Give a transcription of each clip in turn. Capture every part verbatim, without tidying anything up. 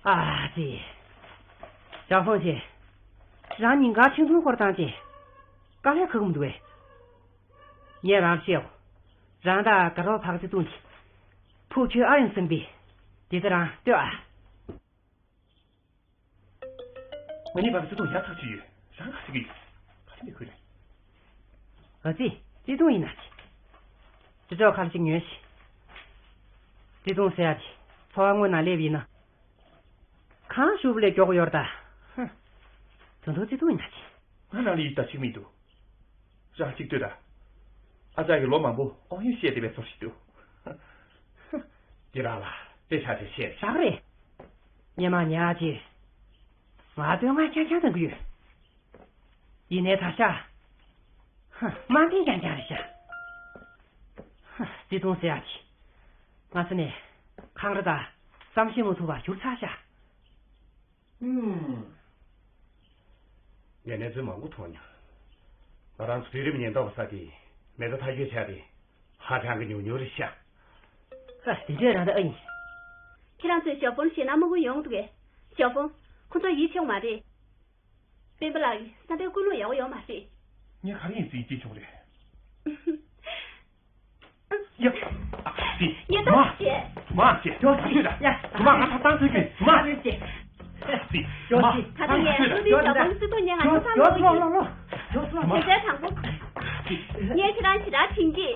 ཨ་ཙི། ཞའོ་ཧྥང་ཆེ། རང་ཉིན་དཀར་ཆེན་ཐུང་སྐོར་བཏང་ཅེས། དཀའ་ལས་ཁག་མི་འདུག་གས། ངས་རང་བཤད། རང་དང་དགའ་རོགས་བག་ཙི་ཏུང་གི། ཕུགས་ཁྱོད་ཨ་ཡོང་སེམས་པས། དེ་ཚེ་རང་ལྟོས་ཨ། ང་གཉིས་བག་ཙི་ཏུང་ཡག་ཐག་ཆོད་ཡོད། རང་ག་ཟེར་གི་ཡོད། ག་རེ་མི་ཁུལ་རེད། ཨ་ཙི། ཙི་ཏུང་ཡིན་ན་ཅི། ཅི་ཅོག་ཁར་ཅིག་ཉོས་ཤིག་ཙི་ཏུང་ཟེར་ཡ་དེ། འཚོ་བ་དངོས་ནང་སླེབས་ཡིན་ན། གང་ཞུ་བ་ལས་མགྱོགས་ཡོད་ད། ཧུ། དོན་དུ་ཙི་ཏུང་ཡིན་ན་ཅི། ང་རང་ལ་ཡིད་ད་ཆིག་མི་འདུག་རང་གཅིག་ལྟོས་དང་། ཨ་ཅག་གིས་ལོ་མང་པོ་དབང་ཡོད་བཤད་བསྡད་པའི་ཚོར་ཞིག་འདུག་དེ་རང་ལ་དཔེ་ཆ་དེ་བཤད་རེད། ཧྲག་རེད། སྙེ་མ་ཉག་ཅིག་ང་བསྟོད་བསྔགས་རྐྱང་རྐྱང་གཏོང་གི་ཡོད། ཡིན་ནའི་ད་ཤ། ཧ། དམའ་འབེབས་རྐྱང་རྐྱང་རེད་ཤག་ཧ། ཙི་ཏུང་ཟེར་ཡ་ཅིག་ང་ཚོ་ནས་ཁང་ར་དང་བསམ་ཤེས་མ་ཐུབ་པ་གྱུར་ཚར་ཤག་ངས་གནས་ཚུལ་མང་པོ་མཐོང་མྱོང་། ང་རང་ཚོ་དུས་རིམ་ཉེན་རྟོག་པ་ས་དེ་མེ་མདའ་ཐག་ཆོད་ཆགས་ཏེ་ཧ་ཅང་གི་ཉུང་ཉུང་རེད་ཤག་ཨ། དེ་འདྲས་རང་ད་ཨ་ཡིན། ཁྱེད་རང་ཚོས་ཞའོ་ཧྥང་ཞེད་སྣང་མ་དགོས་ཡོང་འདུག་གས། ཞའོ་ཧྥང་། ཁོ་ཚོ་ཡིད་ཆེས་མ་རེད། སྤེན་པ་ལགས་ཀྱིས་བསམ་པའི་ཀུན་སློང་ཡག་པོ་ཡོད་མ་རེད། ངས་ག་རེ་ཡིན་ཟེར་ཡིད་ཆེས་བྱུང་རེད། ཡ། ཨ་ཙི། ཡ། ད་མ། ཤེས། མ་ཤེས། ཡ། ཁྱོད་ཤེས་ད། ཡ། མ་ང་ཐབ་ཐང་ཚོད་ཀྱི་མ། ཨ་ཙི། ཡ། མ། ད་ལྟ་ངས་སློབ་དཔོན་ཞའོ་ཧྥང་སྲིད་ཐོག་ཉན་ང་ཐོབ་ཐང་ཡ། མ་ལོ་ལོ་ལོ། ཡ། མ། དེ་འདྲའི་དང་པོ། ངས་ཁྱེད་རང་ཞེ་དྲག་དྲན་གྱི།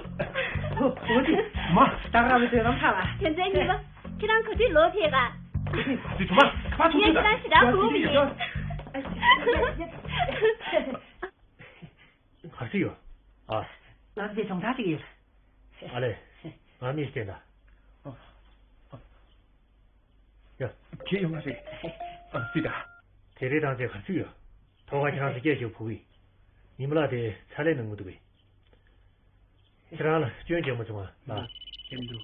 ཧོ། ཧོ་ཅི། མ། སྟག་ར་བའི་དོན་ལམ་ཁ་ལ། དོན་ཚན་གཉིས་པ། ཁྱེད་རང་ག་དུས་ལོག་ཕེབས་ག་ཨ་ཙི། དུ་མ། ཕ་ཚུགས་ངས་ཁྱེད་རང་ཞེ་དྲག་དགོངས་པ་ཡིན། ག་རེ་ཡོད། ཨ། ང་ཚོ་དེ་གྲོང་རྡལ་ཅིག་ཡོད། ཨ་ལས། ང་མིས་བསྟན་ད། ཡ། ཁྱེད་ཡོང་བ་རེད། ཨ་སི་ད། དེ་རེད་དང་དེ་ག་ཚོད་ཡོད། ཐོག་ཁ་ཁྱེད་རང་ཚོ་སྐད་ཞིག་ཕུག་གི། ཉི་མ་ལགས་དེ་ཚ་ལས་ནང་མི་འདུག་གི། ཁྱེད་རང་ལ་སྐྱོན་བརྗོད་མ་བྱུང་ང་ལ། སེམས་འདུག་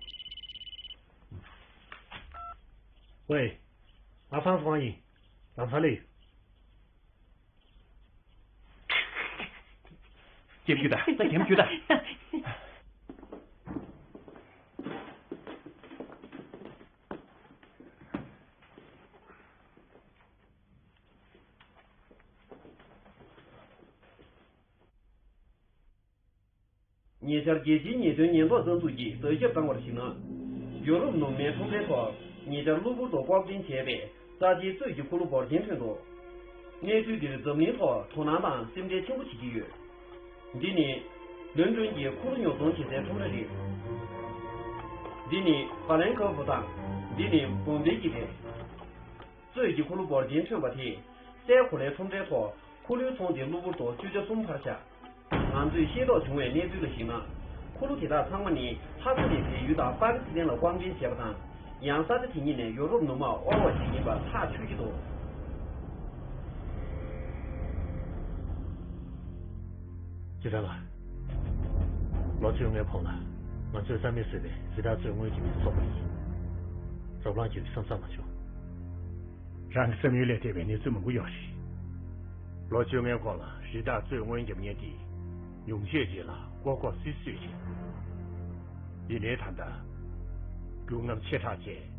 ཝེ། ང་ཚང་སོང་ཡིན། ལམ་སང་ལས་ཡོད། སྐྱེམས་རྒྱུ་ད། སྐྱེམས་རྒྱུ་ད། ཉེ་ཆར་རྒྱལ་སྤྱིའི་ཉེས་དོན་ཉེན་རྟོག་རྩ་འཛུགས་ཀྱིས་གཟབ་རྒྱབ་བཏང་བར་གཞིགས་ན། ཡོ་རོབ་ནུབ་མའི་ཁྲོམ་རའི་ཐོག་ཉེ་ཆར་གློ་བུར་དུ་ལྐོག་འདྲེན་བྱས་པའི་རྩ་ཆེའི་གཙོད་ཀྱི་འཁོར་ལོ་འབོར་ཆེན་ཐོན་འདུག་གནས་ཚུལ་འདིར་འཛམ་གླིང་ཐོག་དོ་སྣང་དང་སེམས་ཁྲལ་ཆེན་པོ་བྱེད་ཀྱི་ཡོད། འདི་ནི་ལོན་ཌོན་གྱི་འཁོར་ཉོ་ཚོང་བྱེད་སའི་ཁྲོམ་ར་རེད། འདི་ནི་བྷ་ལན་ཁ་ཧྥུ་དང་། འདི་ནི་བོམ་བེ་གྱི་རེད། གཙོད་ཀྱི་འཁོར་ལོ་འབོར་ཆེན་ཐོན་པ་དེས་སའི་གོ་ལའི་ཁྲོམ་རའི་ཐོག་འཁོར་ལོའི་ཚོང་དེ་གློ་བུར་དུ་བཅུ་ཆ་གསུམ་འཕར་བཞག་ང་ཚོས་ཤེས་རྟོགས་བྱུང་བའི་གནས་ཚུལ་ལ་གཞིགས་ན། འཁོར་ལོ་དེ་དག་ཚང་མ་ནི་ལྷ་ས་ནས་བལ་ཡུལ་དང་པ་ཀི་སི་ཐན་ལ་ལྐོག་འདྲེན་བྱས་པ་དང་། ཡང་ས་ཆ་དེ་ཉིད་ནས་ཡོ་རོབ་ནུབ་མར་དབོར་བ་ཞིག་ཡིན་པ་ཐག་ཆོད་ཀྱི་འདུག་ཅི་ད་ལ། ལོ་བཅོ་ལྔའི་གོང་ལ་ང་ཚོས་རྩ་མེད་བཟོས་པའི་རི་དྭགས་གཙོད་སྔོན་གྱི་མི་ཚོགས་པ་ཡིན། རོབ་ལངས་རྒྱུ་བསམ་བསམ་མ་བྱུང་། རང་གི་བསམ་ཡུལ་ལས་འདས་པའི་གནས་ཚུལ་མང་པོ་ཡོད་རེད། ལོ་བཅོ་ལྔའི་གོང་ལ་རི་དྭགས་གཙོད་སྔོན་རྒྱབ་མཁན་དེ་ཉུང་ཤས་ཅིག་ལ་ལྐོག་ལྐོག་སིལ་སིལ་བྱས། ཡིན་ནའི་ད་ལྟ་རྒྱུག་རྔམ་ཆེ་དྲགས་བྱས།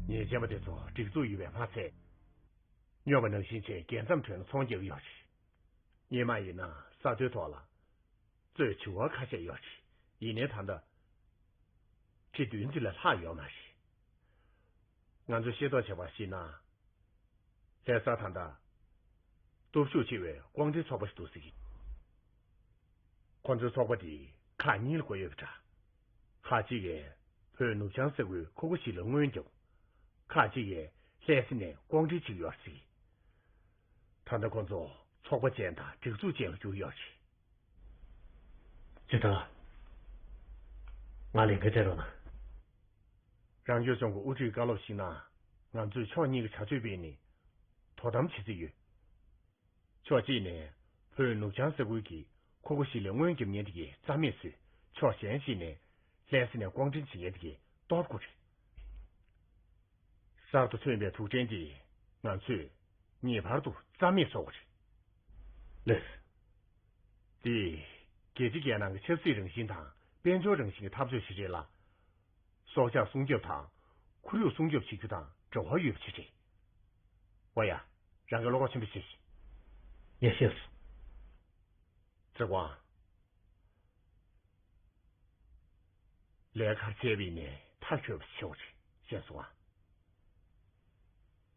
ཉེས་ཅན་པ་དེ་ཚོ་སྒྲིག་འཛུགས་ཡོད་པས་མ་ཚད། སྨྱོ་བ་ནང་བཞིན་བྱས་རྒྱལ་མཚམས་བརྒལ་ནས་ཚོང་རྒྱག་གི་ཡོད་རེད། སྔོན་མ་ཡིན་ན་ས་མཐོའི་ཐོག་ལ་གཙོད་བྱེ་བ་ཁ་ཤས་ཡོད་རེད། ཡིན་ནའི་ད་ལྟ་ཁྲི་བདུན་ཙམ་ལས་ལྷག་ཡོད་མ་རེད། ང་ཚོས་ཤེས་རྟོགས་བྱས་པར་གཞིགས་ན། ལྷ་སར་ད་ལྟ་སྟོབས་ཤུགས་ཆེ་བའི་ལྐོག་འདྲེན་ཚོགས་པ་ཞིག་འདུག་ཟེར་གྱི། ཁོ་ཚོའི་ཚོགས་པ་དེ་ཁག་གཉིས་ལ་བགོས་ཡོད་པ་འདྲ། ཁག་གཅིག་གིས་བོད་ནུབ་བྱང་ས་ཁུལ་མཁོ་དགུ་ཞིག་ལ་རྔོན་བརྒྱབ། ཁག་གཅིག་གིས་ལྷ་ས་ནས་ལྐོག་འདྲེན་བྱེད་ཀྱི་ཡོད་ཟེར། ད་ལྟ་ཁོ་ཚོ་ཚོགས་པ་ཅན་དང་སྒྲིག་འཛུགས་ཅན་ལ་གྱུར་ཡོད་རེད། ཅི་ད། ང་ལས་འགན་སྤྲད་རོགས་གནང་། རང་སྐྱོང་ལྗོངས་ཀྱི་དབུ་ཁྲིད་བཀའ་སློབ་ཞིག་ན། ང་ཚོས་ཕྱོགས་གཉིས་ཀྱི་བྱ་སྤྱོད་སྤེལ་ནས་དོ་དམ་བྱེད་རྩིས་ཡོད། ཕྱོགས་གཅིག་ནས་བོད་ནུབ་བྱང་ས་ཁུལ་གྱི་མཁོ་དགུ་ཞིག་ལ་རྔོན་རྒྱབ་མཁན་དེ་གའི་རྩ་མེད་བཟོས། ཕྱོགས་གཞན་ཞིག་ནས་ལྷ་ས་ནས་ལྐོག་འདྲེན་བྱེད་མཁན་དེ་གའི་གཏོར་དགོས་རེད། གསར་དུ་ཐོན་པའི་དུག་ཕྲན་དེ་ང་ཚོས་ངེས་པར་དུ་རྩ་མེད་བཟོ་དགོས་རེད། ལགས། དེ་རྒྱལ་སྤྱི་སྒེར་ནང་གི་ཆབ་སྲིད་རང་བཞིན་དང་དཔལ་འབྱོར་རང་བཞིན་གྱི་འཐབ་རྩོད་ཞིག་རེད་ལ། སྲོག་ཆགས་སྲུང་སྐྱོབ་དང་ཁོར་ཡུག་སྲུང་སྐྱོབ་བྱེད་རྒྱུ་དང་ འགྲོ་བ་ཡོད་པ་ཅིག་རེད། ཝ་ཡ། རང་གི་བློ་ཁོག་ཆེན་པོ་བྱེད་ཤིག་ངས་ཤེས་སོང་། ཚེ་དབང་། ལས་ཀར་བྱས་པ་ཡིན་ནའི་མཐར་འཁྱོལ་བ་ཆེ་བ་རེད། ཤེས་སོང་ཨ།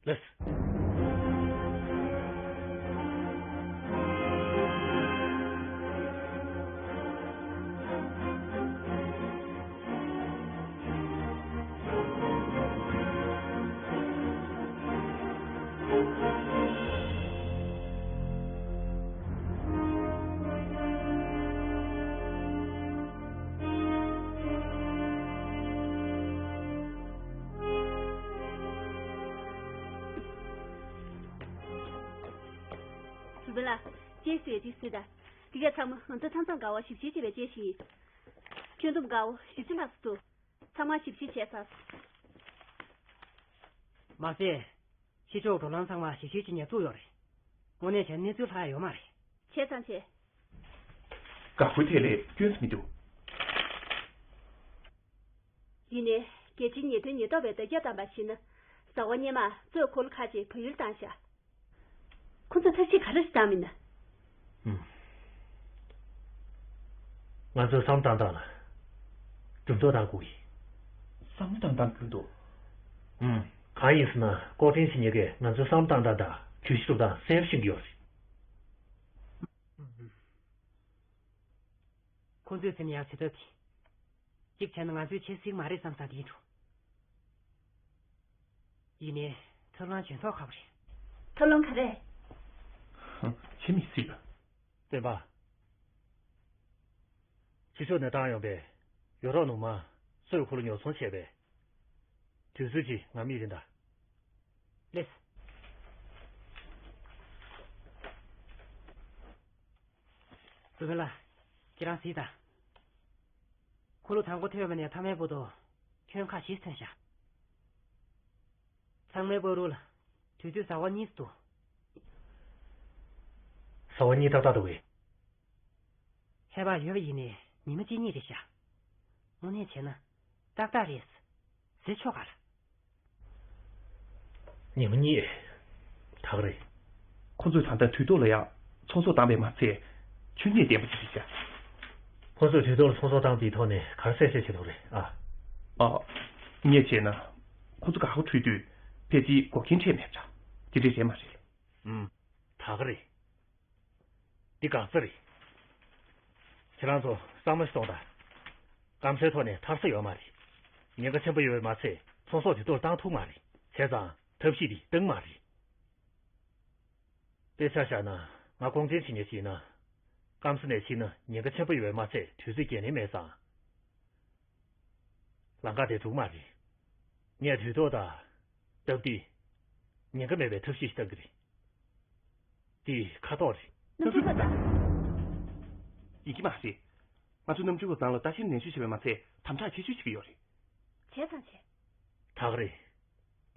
ལགས། རུས་སྦལ་ལགས། ཅེས་ཟེར་ཅིག་ཟེར་ད། འདི་ག་ཚང་མ་ང་ཚོ་མཚམས་མཚམས་དགའ་བ་ཞིབ་བཤེར་བྱེད་པའི་ཅེས་ཤིག་ཡིན། ཁྱོད་ཚོ་དགའ་བོ་ཞིབ་བཤེར་ལ་སུ། ཚང་མ་ཞིབ་བཤེར་བྱས་ཚར། མ་ཟད། ཕྱི་ཕྱོགས་འགྲོ་ལམ་ཚང་མ་ཞིབ་བཤེར་བྱེད་མཁན་བཙུགས་ཡོད་རེད། དངོས་གནས་བྱས་ན་གནས་ཚུལ་ལྷག་ཡ་ཡོད་མ་རེད། བྱས་ཙང་བྱས། དགའ་བོའི་ཐད་ལ་སྐྱོན་ཟེར་མི་འདུག་ཡིན་ནའི་རྒྱལ་སྤྱིའི་ཉེས་དོན་ཉེན་རྟོག་པས་བརྡ་ཁྱབ་བཏང་པར་གཞིགས་ན། ཟླ་བ་སྔོན་མ་གཙོས་འཁོར་ལོ་ཁག་ཅིག་བལ་ཡུལ་བཏང་ཤག་ཁོ་ཚོས་ཐབས་ཤེས་ག་རེ་ཞིག་བཏང་མིན་ན། ཨུམ། ང་ཚོས་བསམ་བློ་བཏང་སྟངས་ལ་འགྱུར་ལྡོག་གཏང་དགོས་ཀྱི། བསམ་བློ་བཏང་སྟངས་འགྱུར་ལྡོག་ཨུམ། གང་ཡིན་ཟེར་ན་ལྐོག་འདྲེན་བྱེད་མཁན་གྱིས་ང་ཚོའི་བསམ་བློ་བཏང་སྟངས་དང་གྱོད་གཞི་སྒྲུབ་སྟངས་གསལ་པོ་ཤེས་ཀྱི་ཡོད་རེད། ཁོ་ཚོས་ཟེར་ན་ཡག་བྱེད་ཐབས་དེ། གཅིག་བྱས་ན་ང་ཚོས་བྱེད་སྲིད་མ་རེད་བསམ་ས་དེ་ཡིན་འགྲོ། ཡིན་ནའི་ཐབས་ལམ་གཞན་ཐོག་ཁག་པོ་རེད། ཐབས་ལམ་ག་རེ། བྱེད་མི་སྲིད་པ། སྤེན་པ། ཕྱི་ཕྱོགས་ནས་བཏང་ཡོང་པའི་ཡོ་རོབ་ནུ་མ་གཙོས་འཁོར་ལོ་ཉོ་ཚོང་བྱས་པའི་དུས་ཚོད་ཅིག་ང་མིག་རིན་ད། ལེས། རུས་སྦལ་ལགས། ཁྱེད་རང་གཟིགས་དང་། འཁོར་ལོ་དང་པོ་ཐོན་པ་ནས་མཐའ་མའི་བར་དུ་ཁྱོན་ཁག་བཞི་ཐོན་ཤག་ཚང་མའི་བར་དུ་ལ་དུས་ཚོད་ཟླ་བ་གཉིས་སུ་འདུག་ཟླ་བ་གཉིས་ཏག་ཏག་འདུག་གས། ལྷག་པར་ཡོད་པ་ཡིན་ནའི་ཉི་མ་གཅིག་གཉིས་རེད་ཤག་དངོས་གནས་བྱས་ན་ཏག་ཏག་རེད་ཟེར་ཆོག་ག་ལ། ཉི་མ་གཉིས། ད་ག་རེད། ཁོ་ཚོས་ད་ལྟ་དུས་ཐོག་ལ་ཡང་ཚོང་ཟོག་བཏང་བས་མ་ཚད་ཆོས་ཉིད་ལྡན་པ་ཞིག་རེད་ཤག་ཁོ་ཚོས་དུས་ཐོག་ལ་ཚོང་ཟོག་བཏང་དེའི་ཐོག་ནས་ག་རེ་གསལ་བཤད་བྱེད་ཐུབ་རེད་ཨ། ཨ། ངས་བྱས་ན། ཁོ་ཚོ་དགའ་པོ་འཁྲུལ་དུས་ཕལ་ཆེར་འགོག་རྐྱེན་འཕྲད་མེད་པ་འདྲ། དེ་འདྲས་རེད་མ་རེད། ཨུམ། ད་ག་རེད། འདི་གང་ས་རེད། ཁྱེད་རང་ཚོ་གཙང་མ་ཞིག་གཏོང་དང་། སྐམ་སའི་ཐོག་ནས་ཐར་ས་ཡོད་མ་རེད། ཉེན་ཁ་ཆེན་པོ་ཡོད་པས་མ་ཚད་ཚོང་ཟོག་དུས་ཐོག་བཏང་ཐུབ་མ་རེད། བྱས་ཙང་ཐབས་ཤེས་འདི་བཏང་མ་རེད། དཔེ་ཆ་བཞག་ན་ང་ལྐོག་འདྲེན་བྱེད་མཁན་ཞིག་ཡིན་ན། སྐམ་ས་ནས་ཕྱིན་ན་ཉེན་ཁ་ཆེན་པོ་ཡོད་པས་མ་ཚད་དུས་ཚོད་འགན་ལེན་མེད་ཙང་། ལམ་ཁ་དེ་འགྲིག་མ་རེད། ངས་དུས་ཐོག་དང་སྟབས་བདེ། ཉེན་ཁ་མེད་པའི་ཐབས་ཤེས་ཤིག་བཏང་གི་རེད། དེ་ཁ་ཐོག་རེད། གནམ་གྲུ་ཁ་ཚང་། ཡིན་གྱི་མ་རེད། ང་ཚོ་གནམ་གྲུ་ཁ་ཚང་ལ་ལྟ་བཤེར་ནན་ཤོས་བྱས་པས་མ་ཚད་དམ་དྲག་ཆེ་ཤོས་བྱེད་ཀྱི་ཡོད་རེད། བྱས་ཙང་བྱས། ད་ག་རེད།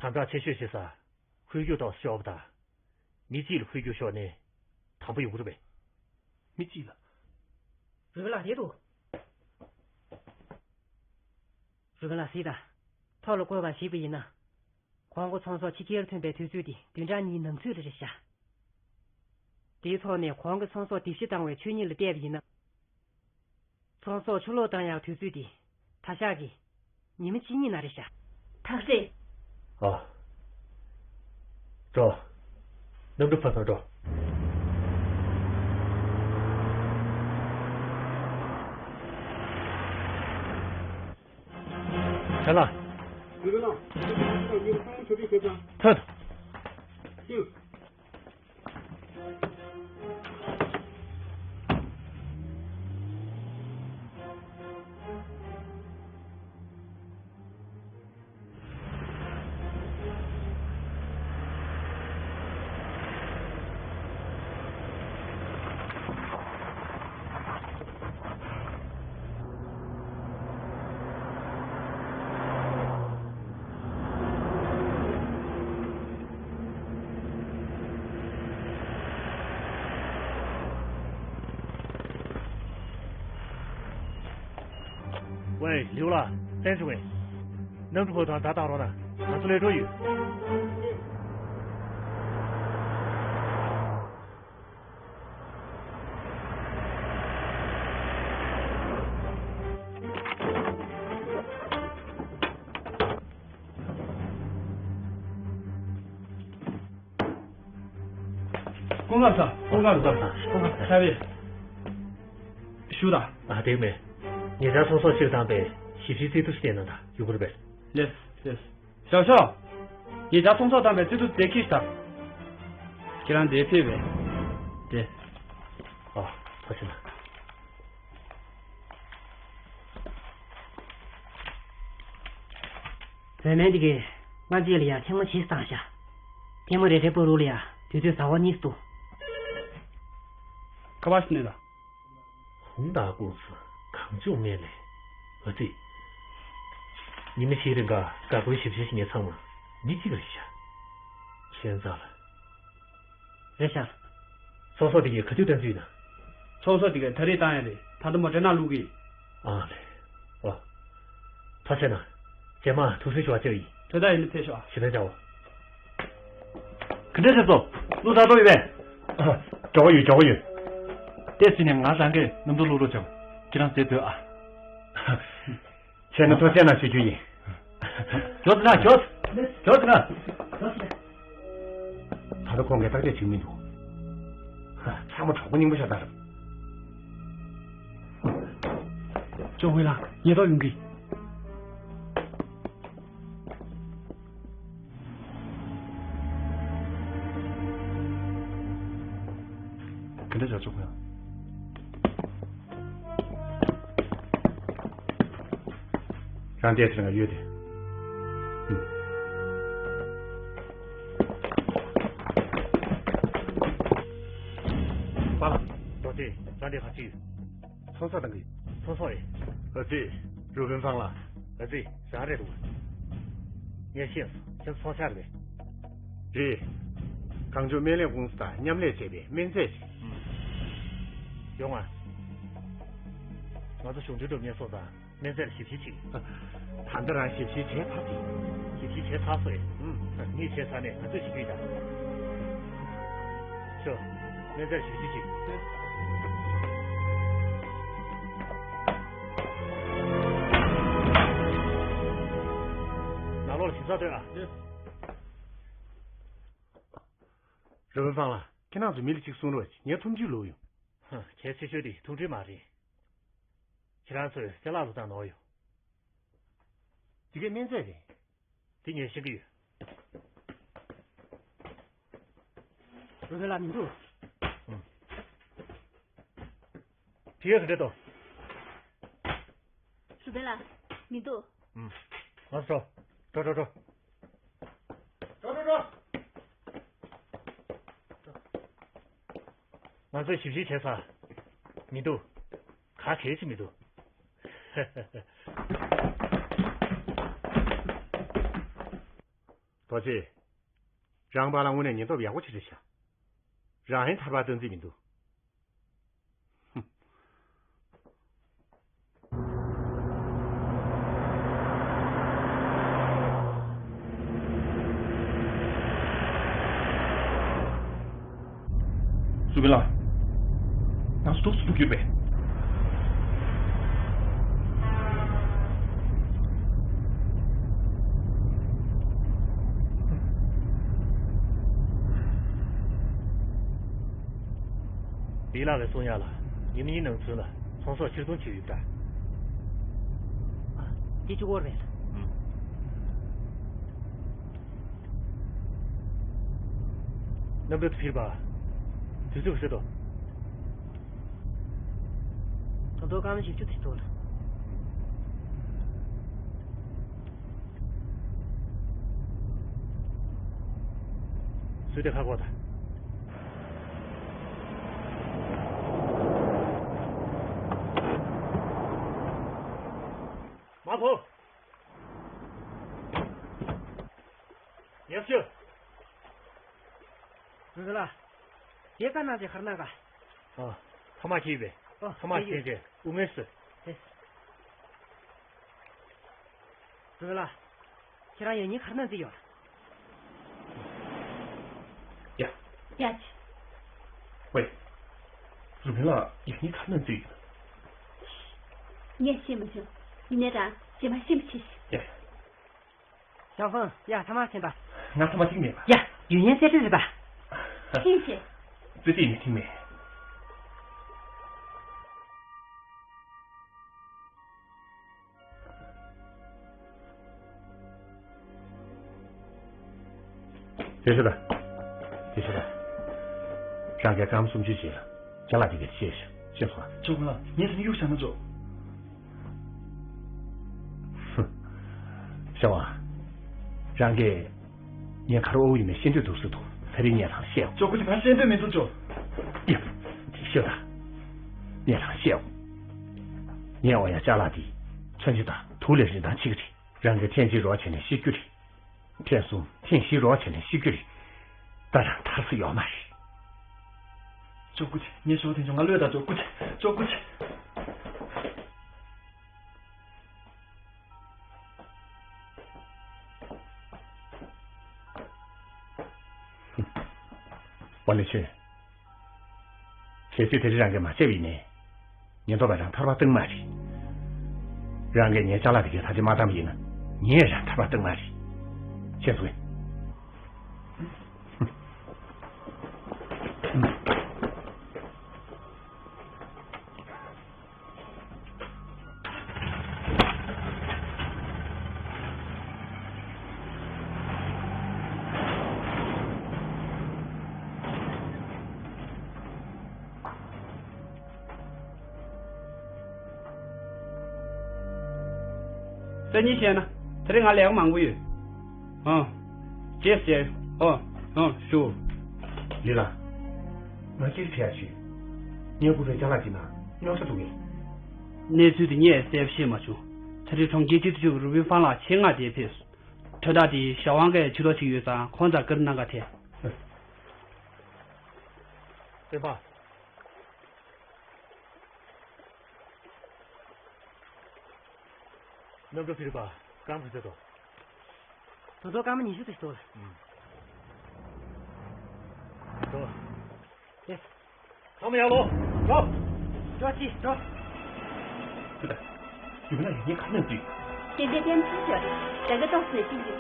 དམ་དྲག་ཆེ་ཤོས་བྱེད་ས། ཧོལ་རྒྱུག་ཏོག་ཙམ་ཤོར་བ་དང་། མི་གཅིག་ལ་ཧོལ་རྒྱུག་ཤོར་ནས་དམ་པོ་ཡོང་གི་རེད་པས། མི་གཅིག་ལ། རུས་སྦལ་ལགས་རེད་འདུག་རུས་སྦལ་ལགས་གཟིགས་དང་། ཐོག་ལ་བཀོད་པ་གཞིགས་པ་ཡིན་ན། གོང་གི་ཚོང་ཟོག་ཕྱི་འཁྱེར་ཐོན་པའི་དུས་ཚོད་དེ་བདུན་ཕྲག་གཉིས་ནང་ཚུད་ལ་རེད་ཤག་དེའི་ཐོག་ནས་གོང་གི་ཚོང་ཟོག་དེ་བཞི་བཏང་བའི་ཆོས་ཉིད་ལ་བལྟས་པ་ཡིན་ན། ཚོང་ཟོག་ཕྱིར་སློག་བཏང་ཡག་དུས་ཚོད་དེ་ད་ཞག་གི་ཉི་མ་གཅིག་གཉིས་ནང་རེད་ཤག་ཐག་རེད། ཨ། འགྲོ། གནམ་གྲུ་ཕར་ཚུར་འགྲོ། ཁྱེད་ལ། ཐོན། ཝེ། ལིའུ་ལགས། ལྷན་ཅུང་ཝེ། གནམ་གྲུ་ཁོ་དང་བརྡ་བཏང་རོགས་གནང་། ང་ཚོ་སླེབས་འགྲོ་ཡོད། སྐུ་ངལ་ས། སྐུ་ངལ་ས། སྐུ་ངལ་ས། ཤ་བའི་ཞུ་དང་། ཨ། དེ་མེད། ཉེ་ཆར་ཚོང་ཟོག་ཕྱིར་བཏང་པའི་ཞིབ་ཕྱིའི་རྩིས་ཐོ་ཞིག་བསྟན་གནང་དང་། ཡོད་རེད་པས། ལེས། ལེས། ཞའོ་ཞའོ། ཉེ་ཆར་ཚོང་ཟོག་བཏང་པའི་རྩིས་ཐོ་དེ་ཁྱེར་དང་། ཁྱེད་རང་དེ་ཕེབས་པས། དེ། ཨ། ཐུགས་རྗེ་གནང་། བུད་མེད་འདི་གས་སྔ་རྗེས་ལ་ཡ་ཐལ་མོ་ཞིག་བཏང་ཤག་ཐལ་མོ་རེ་རེ་པོ་རུ་ལ་ཡ་དུས་ཚོད་ཟླ་བ་གཉིས་སུ་འདུག་ཁ་པར་ཞིག་ནས་ལ། ཧུང་ཏཱ་ཀུང་སི་གངས་ལྗོངས་སྨན་ལས། ཨ་ཙི། ཉི་མ་བཞིའི་རིང་ག་འགག་སྒོའི་ཞིབ་བཤེར་ཞིག་ངས་ཚང་མ་མི་གཅིག་ལ་ཤ། ཁྱེད་ཚང་ལ། རེད་ཤག་ཚོང་ཟོག་དེ་གའི་ག་དུས་བཏང་རྩིས་ཡིན་ན། ཚོང་ཟོག་དེ་གའི་ད་རེས་བཏང་ཡ་རེད། ད་ལྟ་མོ་ཊའི་ནང་བླུག་གི། ཨ་ལས། ཨོ། ཐུགས་རྗེ་གནང་། རྗེས་མ་ཐུགས་སུན་ཞུ་བ་ཅིག་ཡིན། དོན་དག་ཡིན་ན་ཕེབས་ཤོག་ཞེ་དྲག་བྱའོ། ག་འདྲ་བྱས་སོང་། ཀླུ་ཐར་ཐོབ་ཡོད་པས། ཨ། མགྱོགས་པོ་ཡོད། མགྱོགས་པོ་ཡོད། དེ་ཟིན་ནས་ང་རང་གིས་གནམ་གྲུ་བླུག་རོགས་བྱའོ། ཁྱེད་རང་བསྡད་སྡོད་ཨ། བྱས་ན་ཐུགས་རྗེ་གནང་ཞུ་རྒྱུ་ཡིན། མགྱོགས་ཙམ་གནང་། མགྱོགས། མགྱོགས་ཙམ་གནང་། ད་ལྟ་ཁོང་གིས་བརྟག་དཔྱད་བྱེད་མི་འདུག་ཚང་མ་གྲོགས་པོ་རྙིང་པ་ཤ་སྟག་རེད། ཅོ་ཧུའེ་ལགས། ཉེན་རྟོག་ཡོང་གི། ག་འདྲ་བྱ་ཆོག་ཡང་། རང་བལྟས་ཚེ་ང་ཡོད་དེ། ཨུམ། པཱ་ལགས། རྡོ་རྗེ། རང་བལྟས་ག་ཅི་ཡོད། ཚོང་ཟོག་བཏང་གི་ཡོད། ཚོང་ཟོག་རེད། ཨ་ཙི། རུ་བན་ཧྥང་ལགས། ཨ་ཙི། རང་རེད་འདུག་ངས་ཤེས་སོང་། ཁྱེད་ཚོང་ཆ་རེད། རེད། གངས་ལྗོངས་སྨན་ལས་ཀུང་སི་དང་མཉམ་ལས་བྱས་པའི་སྨན་རྫས་ཅིག་ཡོང་ང་། ང་ཚོ་གཞུང་འབྲེལ་སྒྲུབ་གཉེར་སོགས་དང་། སྨན་རྫས་ལ་ཞིབ་བཤེར་བྱེད་ཀྱི། ད་ལྟ་རང་ཞིབ་བཤེར་བྱས་ཚར་ཟིན། ཞིབ་བཤེར་བྱས་ཚར་སོང་ཨེ། ཨུམ། ངས་བྱས་ཚར་ནས་ང་ཚོས་ཞིབ་བཤེར་བྱ། ཤོག་སྨན་རྫས་ཞིབ་བཤེར་བྱེད། ནང་ལོགས་ལ་ཞིབ་ཚགས་སྡོད་ཨ། རུ་བན་ཧྥང་ལགས། ཁྱེད་རང་ཚོ་མི་ལ་གཅིག་གསུང་རོགས་བྱེད། ངས་ཐུམ་ཆུ་བླུགས་ཡོང་། ཧ། གལ་ཆེ་ཤོས་དེ་འཐུང་འཕྲོད་མ་རེད། ཁྱེད་རང་ཚོས་ཅ་ལག་བླུགས་སྟངས་ནོར་ཡོད། འདི་གའི་སྨན་རྫས་རེད། འདི་ངས་ཤེས་ཀྱི་ཡོད། རུ་བན་ལགས། མི་འདུག་ཨང་། ཕི་ཡ་ག་འདྲ་འདུག་རུ་བན་ལགས། མི་འདུག་ཨང་། ང་ཚོ་འགྲོ། འགྲོ། འགྲོ། འགྲོ། འགྲོ། འགྲོ། ང་ཚོས་ཞིབ་བཤེར་བྱས་ཚར། མི་འདུག་ག་གལ་ཆེ་མི་འདུག་རྡོ་རྗེ། རང་པཱ་ལགས་དངོས་གནས་ཉེན་རྟོག་ཡག་པོ་ཅིག་རེད་ཤག་རང་ཧེ་ཐར་པ་སྟོན་རྩིས་མི་འདུག་སུ་བེ་ལ། ང་ཚོ་ཐུག་སུ་ཐུག་ཡོད་པས། ལི་ལགས་ཀྱིས་གསུང་ཡག་ལ། ཉི་མ་གཉིས་ནང་ཚུན་ལ་ཚོང་ཟོག་ཕྱིར་གཏོང་བྱེད་ཡོད་པ་འདྲ། ཨ། དེ་གཅིག་པོ་རེད། ཨུམ། གནམ་གྲུ་དེ་འཕུར་བར་དུས་ཚོད་ག་ཚོད་འདུག་ད་དུང་སྐར་མ་བཞི་བཅུ་དེ་ཚོ་ལ། སུས་དེ་ཁ་སྐོར་དང་། མ་ཐོ། ཡག་ཤོས། རུ་བན་ལགས། དེ་ག་ནང་བཞིན་གར་ན་ག་ཨ། ཐ་མག་ཁྱེར་བས། ཨ། ཐ་མག་ཁྱེར་བྱས་དབུ་མའི་སུ། ཧེ། རུ་བན་ལགས། ཁྱེད་རང་ཡང་སྙིང་ག་རེ་ན་འཛིན་ཡོད། ཡ། ཡ་ཅི། ཝེ། རུ་མིན་ལགས་ཡང་སྙིང་ག་རེ་ན་འཛིན་ཡོད། ངས་ཤེས་མ་བྱུང་། ཡིན་ནའི་རང་རྗེས་མ་ཤེས་མི་བྱེད་ཤིག་ཡ། ཞའོ་ཧྥང་། ཡ་ཐ་མག་འཐེན་པ། ང་ཐ་མག་འཐེན་མེད་པ། ཡ། ཡུན་ཡན་གསལ་སྒྲོན་རེད་པ། འཐེན་ཤིག་རྩེ་གཅིག་ནས་འཐེན་མེད། དེ་ཤོད་དང་། དེ་ཤོད་དང་། རང་གིས་སྐར་མ་སུམ་ཅུའི་རྗེས་ལ་ཅ་ལག་དེ་གར་བཤད་ཤོག་ཤེས་སོང་ཨ། ཇོ་བོ་ལགས། ངས་དེ་ནས་གཡུག་བཞག་ན་ཆོག་ཧུམ། ཤ་བ། རང་གིས་ངས་ག་རེ་ཨོ་ཡོད་མེད་ཤེས་འདོད་འདུག་ཟེར་འདུག་ཚེ་རིང་ངས་རང་ལ་བཤད་ཨོ། ཇོ་བོ་ཅིག་ང་ཤེས་འདོད་མི་འདུག་ཇོ། ཡ། དེ་ཤོད་དང་། ངས་རང་ལ་བཤད་ཨོ། ངས་ཨོ་ཡ་ཅ་ལག་འདི་མཚོན་ཆ་དང་དུག་ལས་རིན་ཐང་ཆེ་གི་རེད། རང་གིས་ཐེངས་གཅིག་རོགས་བྱས་ནས་ཤེས་རྒྱུ་རེད། ཐེངས་གསུམ་ཐེངས་བཞི་རོགས་བྱས་ནས་ཤེས་རྒྱུ་རེད། ད་རང་ཐར་ས་ཡོད་མ་རེད། ཅོ་སྐུ་མཁྱེན། ངས་ཞོགས་དེ་ཆུང་ང་བློས་བཏང་ཅོ་སྐུ་མཁྱེན། ཅོ་སྐུ་མཁྱེན། ཝ་ལི་ཆུན། གལ་སྲིད་དེ་རིང་རང་གིས་མ་བྱས་པ་ཡིན་ནའི། ཉེན་རྟོག་པས་རང་ཐར་པ་གཏོང་མ་རེད། རང་གིས་ངའི་ཅ་ལག་དེ་གའི་ཐག་གཅོད་མ་བཏང་བ་ཡིན་ན། ངས་རང་ཐར་པ་གཏོང་མ་རེད། ཤེས་སོང་ངས། སང་ཉིན་བཤད་ན། དེ་རིང་ང་ལས་ཀ་མང་པོ་ཡོད། ཨང་། རྗེས་སུ་མཇལ། ཨོ། ཨང་། ཞུ། ལི་ལགས། ང་གཅིག་དྲི་ཡ་བྱོས། ངའི་སྐུ་པའི་ཅ་ལག་ཅིག་ནང་རྙོག་དྲ་འདུག་གས། གནས་ཚུལ་དེ་ངས་གསལ་པོ་ཤེས་མ་བྱུང་། ད་རེས་གྲོང་ཁྱེར་སྤྱི་འཐུས་ཚོས་རུ་པིན་ཧྥང་ལགས་ཆེད་མངགས་བསྡད་ཕེབས་སོང་། གྲོས་ཐག་དེ་ཞའོ་ཝང་གིས་ཇུས་གཏོགས་བྱེད་ཀྱི་ཡོད་ཙང་ཁོང་ཚོར་བཀའ་འདྲི་གནང་ག་ཐད། སྤེན་པ། རྣམ་གྲོལ་ཕུན་རི་པ། སྐར་མ་ག་ཚོད་འདུག་ད་དུང་སྐར་མ་ཉི་ཤུ་ཙམ་ཞིག་འདུག་ལ། ཨུམ། འགྲོ། ཨེ། ཚང་མ་ཡར་ལོངས། འགྲོ། འགྲོ་ཅི། འགྲོ། ཁྱོད་ད། རྒྱུ་མེད་ན་ཡིན་ངས་ཁ་ནས་འདུས། དེ་འདྲའི་ཏན་ཚུལ་བྱོས་རེད། ད་ག་ཏོག་ཙམ་ཅི་འདུག་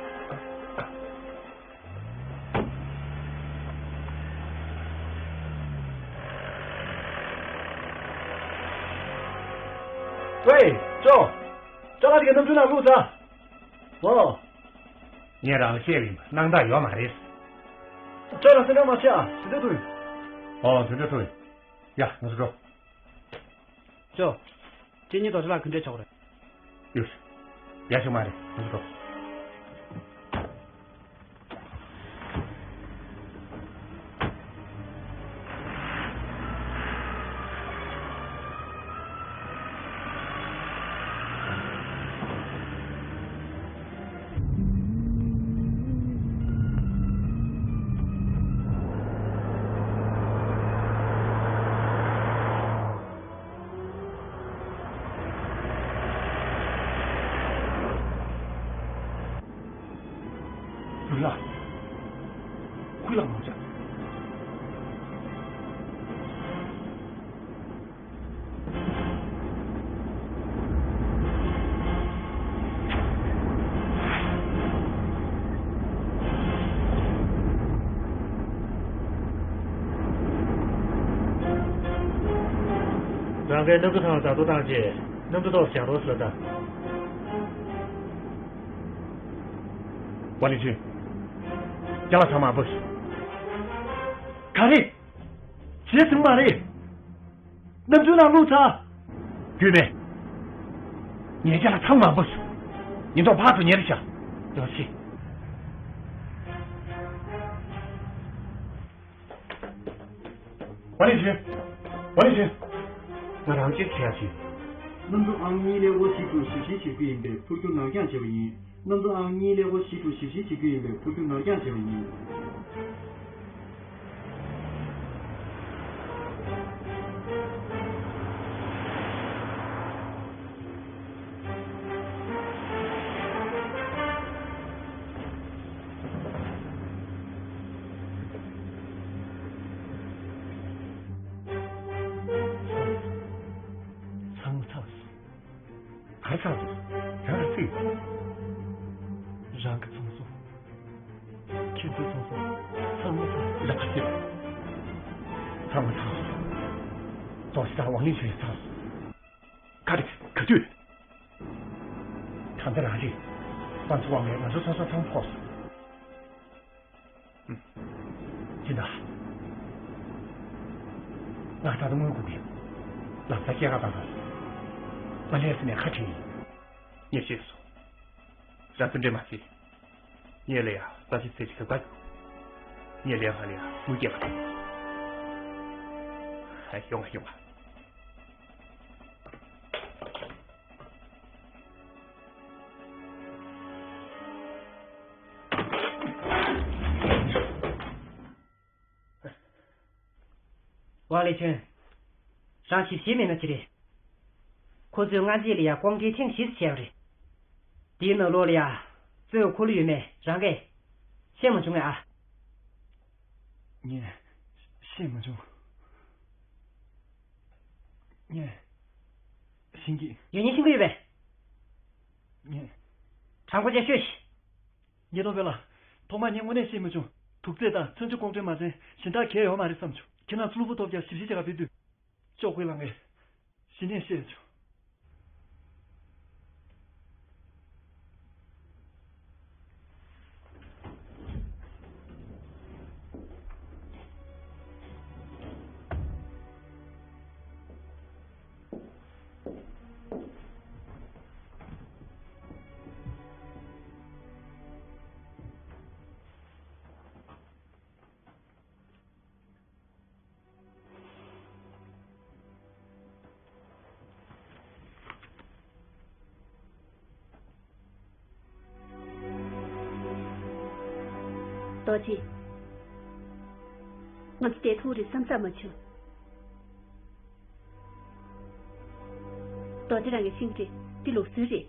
ཝེ། ཅོ། ཅ་ལག་དེ་ག་གནམ་གྲུ་ནང་བླུགས་ཚར། ཨོ། ངས་རང་ལ་བཤད་པ་ཡིན་པ་སྣང་དག་ཡོད་མ་རེད། ཅོ་ལགས་སེམས་ཁྲལ་མ་བྱེད་ཨ། དེ་འདྲ་འདུག་ཨོ། དེ་འདྲ་འདུག་ཡ། ང་ཚོ་འགྲོ། ཅོ། ཁྱེད་གཉིས་རྡོ་རྗེ་ལགས་ག་འདྲས་ཆོག་རེད། ཡོད། ཡ་ཞིག་མ་རེད། ང་ཚོ་འགྲོ། ལགས། ཁོ་ལ་མ་བྱ། རང་གིས་གནམ་གྲུ་ཐང་ལ་བརྡ་ཐོ་བཏང་རྗེས་གནམ་གྲུ་ཐོག་ལ་བཞག་རོགས་ཟེར་ད། ཝ་ལི་ཅུན། ཅ་ལག་ཚང་མ་འབུད། ག་རེ། བྱེད་ཐུབ་མ་རེད། གནམ་གྲུ་ནང་བླུགས་ཚར། རྒྱུས་མེད། ངའི་ཅ་ལག་ཚང་མ་འབུད། ཉེན་རྟོག་ཕར་ཚུར་ཉེ་རུ་བཞག་ཡོང་ཤིག་ཝ་ལི་ཅུན། ཝ་ལི་ཅུན། ང་རང་གཅིག་བྱེད་ཡ་བྱེད། གནམ་གྲུ་ཨང་གཉིས་ཀླད་ཀོར་བཞི་དྲུག་ཞིབ་བཤེར་བྱེད་རྒྱུ་ཡིན་པས་འཕུར་རྒྱུ་ནར་འགྱངས་བྱས་པ་ཡིན། གནམ་གྲུ་ཨང་གཉིས་ཀླད་ཀོར་བཞི་དྲུག་ཞིབ་བཤེར་བྱེད་རྒྱུ་ཡིན་པས་འཕུར་རྒྱུ་ནར་འགྱངས་བྱས་པ་ཡིན། ད་ཝང་ལིན་ཆུན་ཚང་། ག་རེ། ག་དུས། ད་ལྟ་རང་རེད། ཕན་ཚུན་དབང་མེད། ང་ཚོ་ཚང་ཚང་ཚང་ཕོག་སོང་། ཅི་འདྲ། ང་ད་དུང་དངུལ་དགོས་ཀྱི། ལག་ཆ་སྐྱེལ་ག་བཏང་དང་། ང་ལས་ཟིན་ནས་ཁ་བྲལ་ཡིན། ངས་ཤེས་སོང་། རང་ཚོ་འདྲེ་མ་བྱེད། ངས་ལས་ཡ་ས་ཆ་ཚད་ཅིག་ལབ་ཀ། ངས་ལས་ཧ་ལས་ཡ་དངུལ་སྐྱེལ་ག་བཏང་། ཨ། ཡོང་ང་ཡོང་ང་། ཝང་ལེ་ཆོན། རང་ཞིབ་བཤེར་མེད་ན་ཅི་རེད། ཁོ་ཚོས་སྔ་རྗེས་ལ་ཡ་ལྐོག་འབྲེལ་ཐེངས་བཞི་བྱས་པ་རེད། དེའི་ནང་ལོགས་ལ་ཡ་གཙོས་འཁོར་ལོ་ཡོད་མེད་རང་གིས་ཤེས་མ་བྱུང་ངས་ཨ། ངས་ཤེས་མ་བྱུང་། ངས་ཤེས་ཀྱི། ཡོད་ཉེན་ཤེས་ཀྱི་ཡོད་པས། ངས། དྲང་པོ་བྱས་ཤོད་ཤིག། ཉེས་རྡུང་བས་ལ། ཐོག་མར་ངས་དངོས་གནས་ཤེས་མ་བྱུང་། དུག་རྫས་དང་མཚོན་ཆ་ལྐོག་འབྲེལ་མ་བྱན་གཞན་དག་གས་ཡོད་མ་རེད་བསམ་བྱུང་། ཁྱེད་རང་ཚོ་གློ་བུར་ཐོལ་རྒྱག་ཞིབ་བཤེར་བྱེད་ག་ཕེབས་དུས། ཅོག་ཁོའི་ལང་ངེ། གཞི་ནས་བཤད་བྱུང་། རྡོ་རྗེ། ང་ཚོ་བསྡད་ཐུབ་རེད་བསམ་ས་མ་བྱུང་། རྡོ་རྗེ་རང་གིས་ཤེས་ཀྱི་རེད། འདི་ལུགས་སྲོལ་རེད།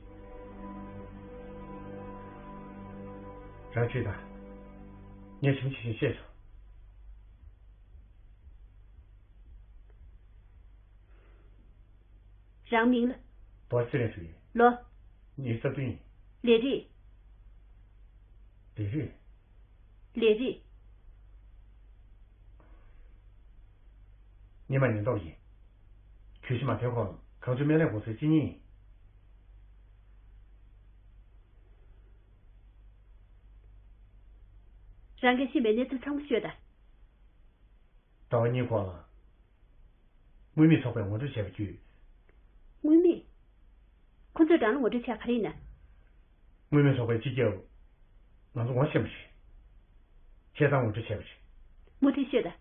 རང་ཆོས་དང་། ངས་ཞིབ་ཞིབ་ཤེས་སོང་། རང་མིང་ལ། རྡོ་རྗེ་ཚེ་རིང་ཞུ་ཡིན། ལོ། ཉི་ཤུ་རྩ་བདུན་ཡིན། ལས་རིགས། ལས་རིགས། ལས་རིགས། ཉི་མ་ཉེན་རྟོག་ཡིན། གྱོད་གཞི་མ་ཐོན་གོང་གངས་ལྗོངས་སྨན་ལས་ཀུང་སིའི་སྤྱི་གཉེར་ཡིན། རང་གིས་ཤེས་པའི་གནས་ཚུལ་ཚང་མ་ཤོད་དང་། ཟླ་བ་གཉིས་གོང་ལ། དངུལ་མེད་ཚོགས་པས་ངོ་སྤྲོད་བྱས་པ་བརྒྱུད། དངུལ་མེད། ཁོ་ཚོས་རང་ལ་ངོ་སྤྲོད་བྱས་ག་རེ་ཡིན་ན། དངུལ་མེད་ཚོགས་པའི་སྤྱི་ཁྱབ། ང་ཚོ་ངོ་ཤེས་པ་རེད། བྱས་ཙང་ངོ་སྤྲོད་བྱས་པ་རེད། མུ་མཐུད་ཤོད་དང་།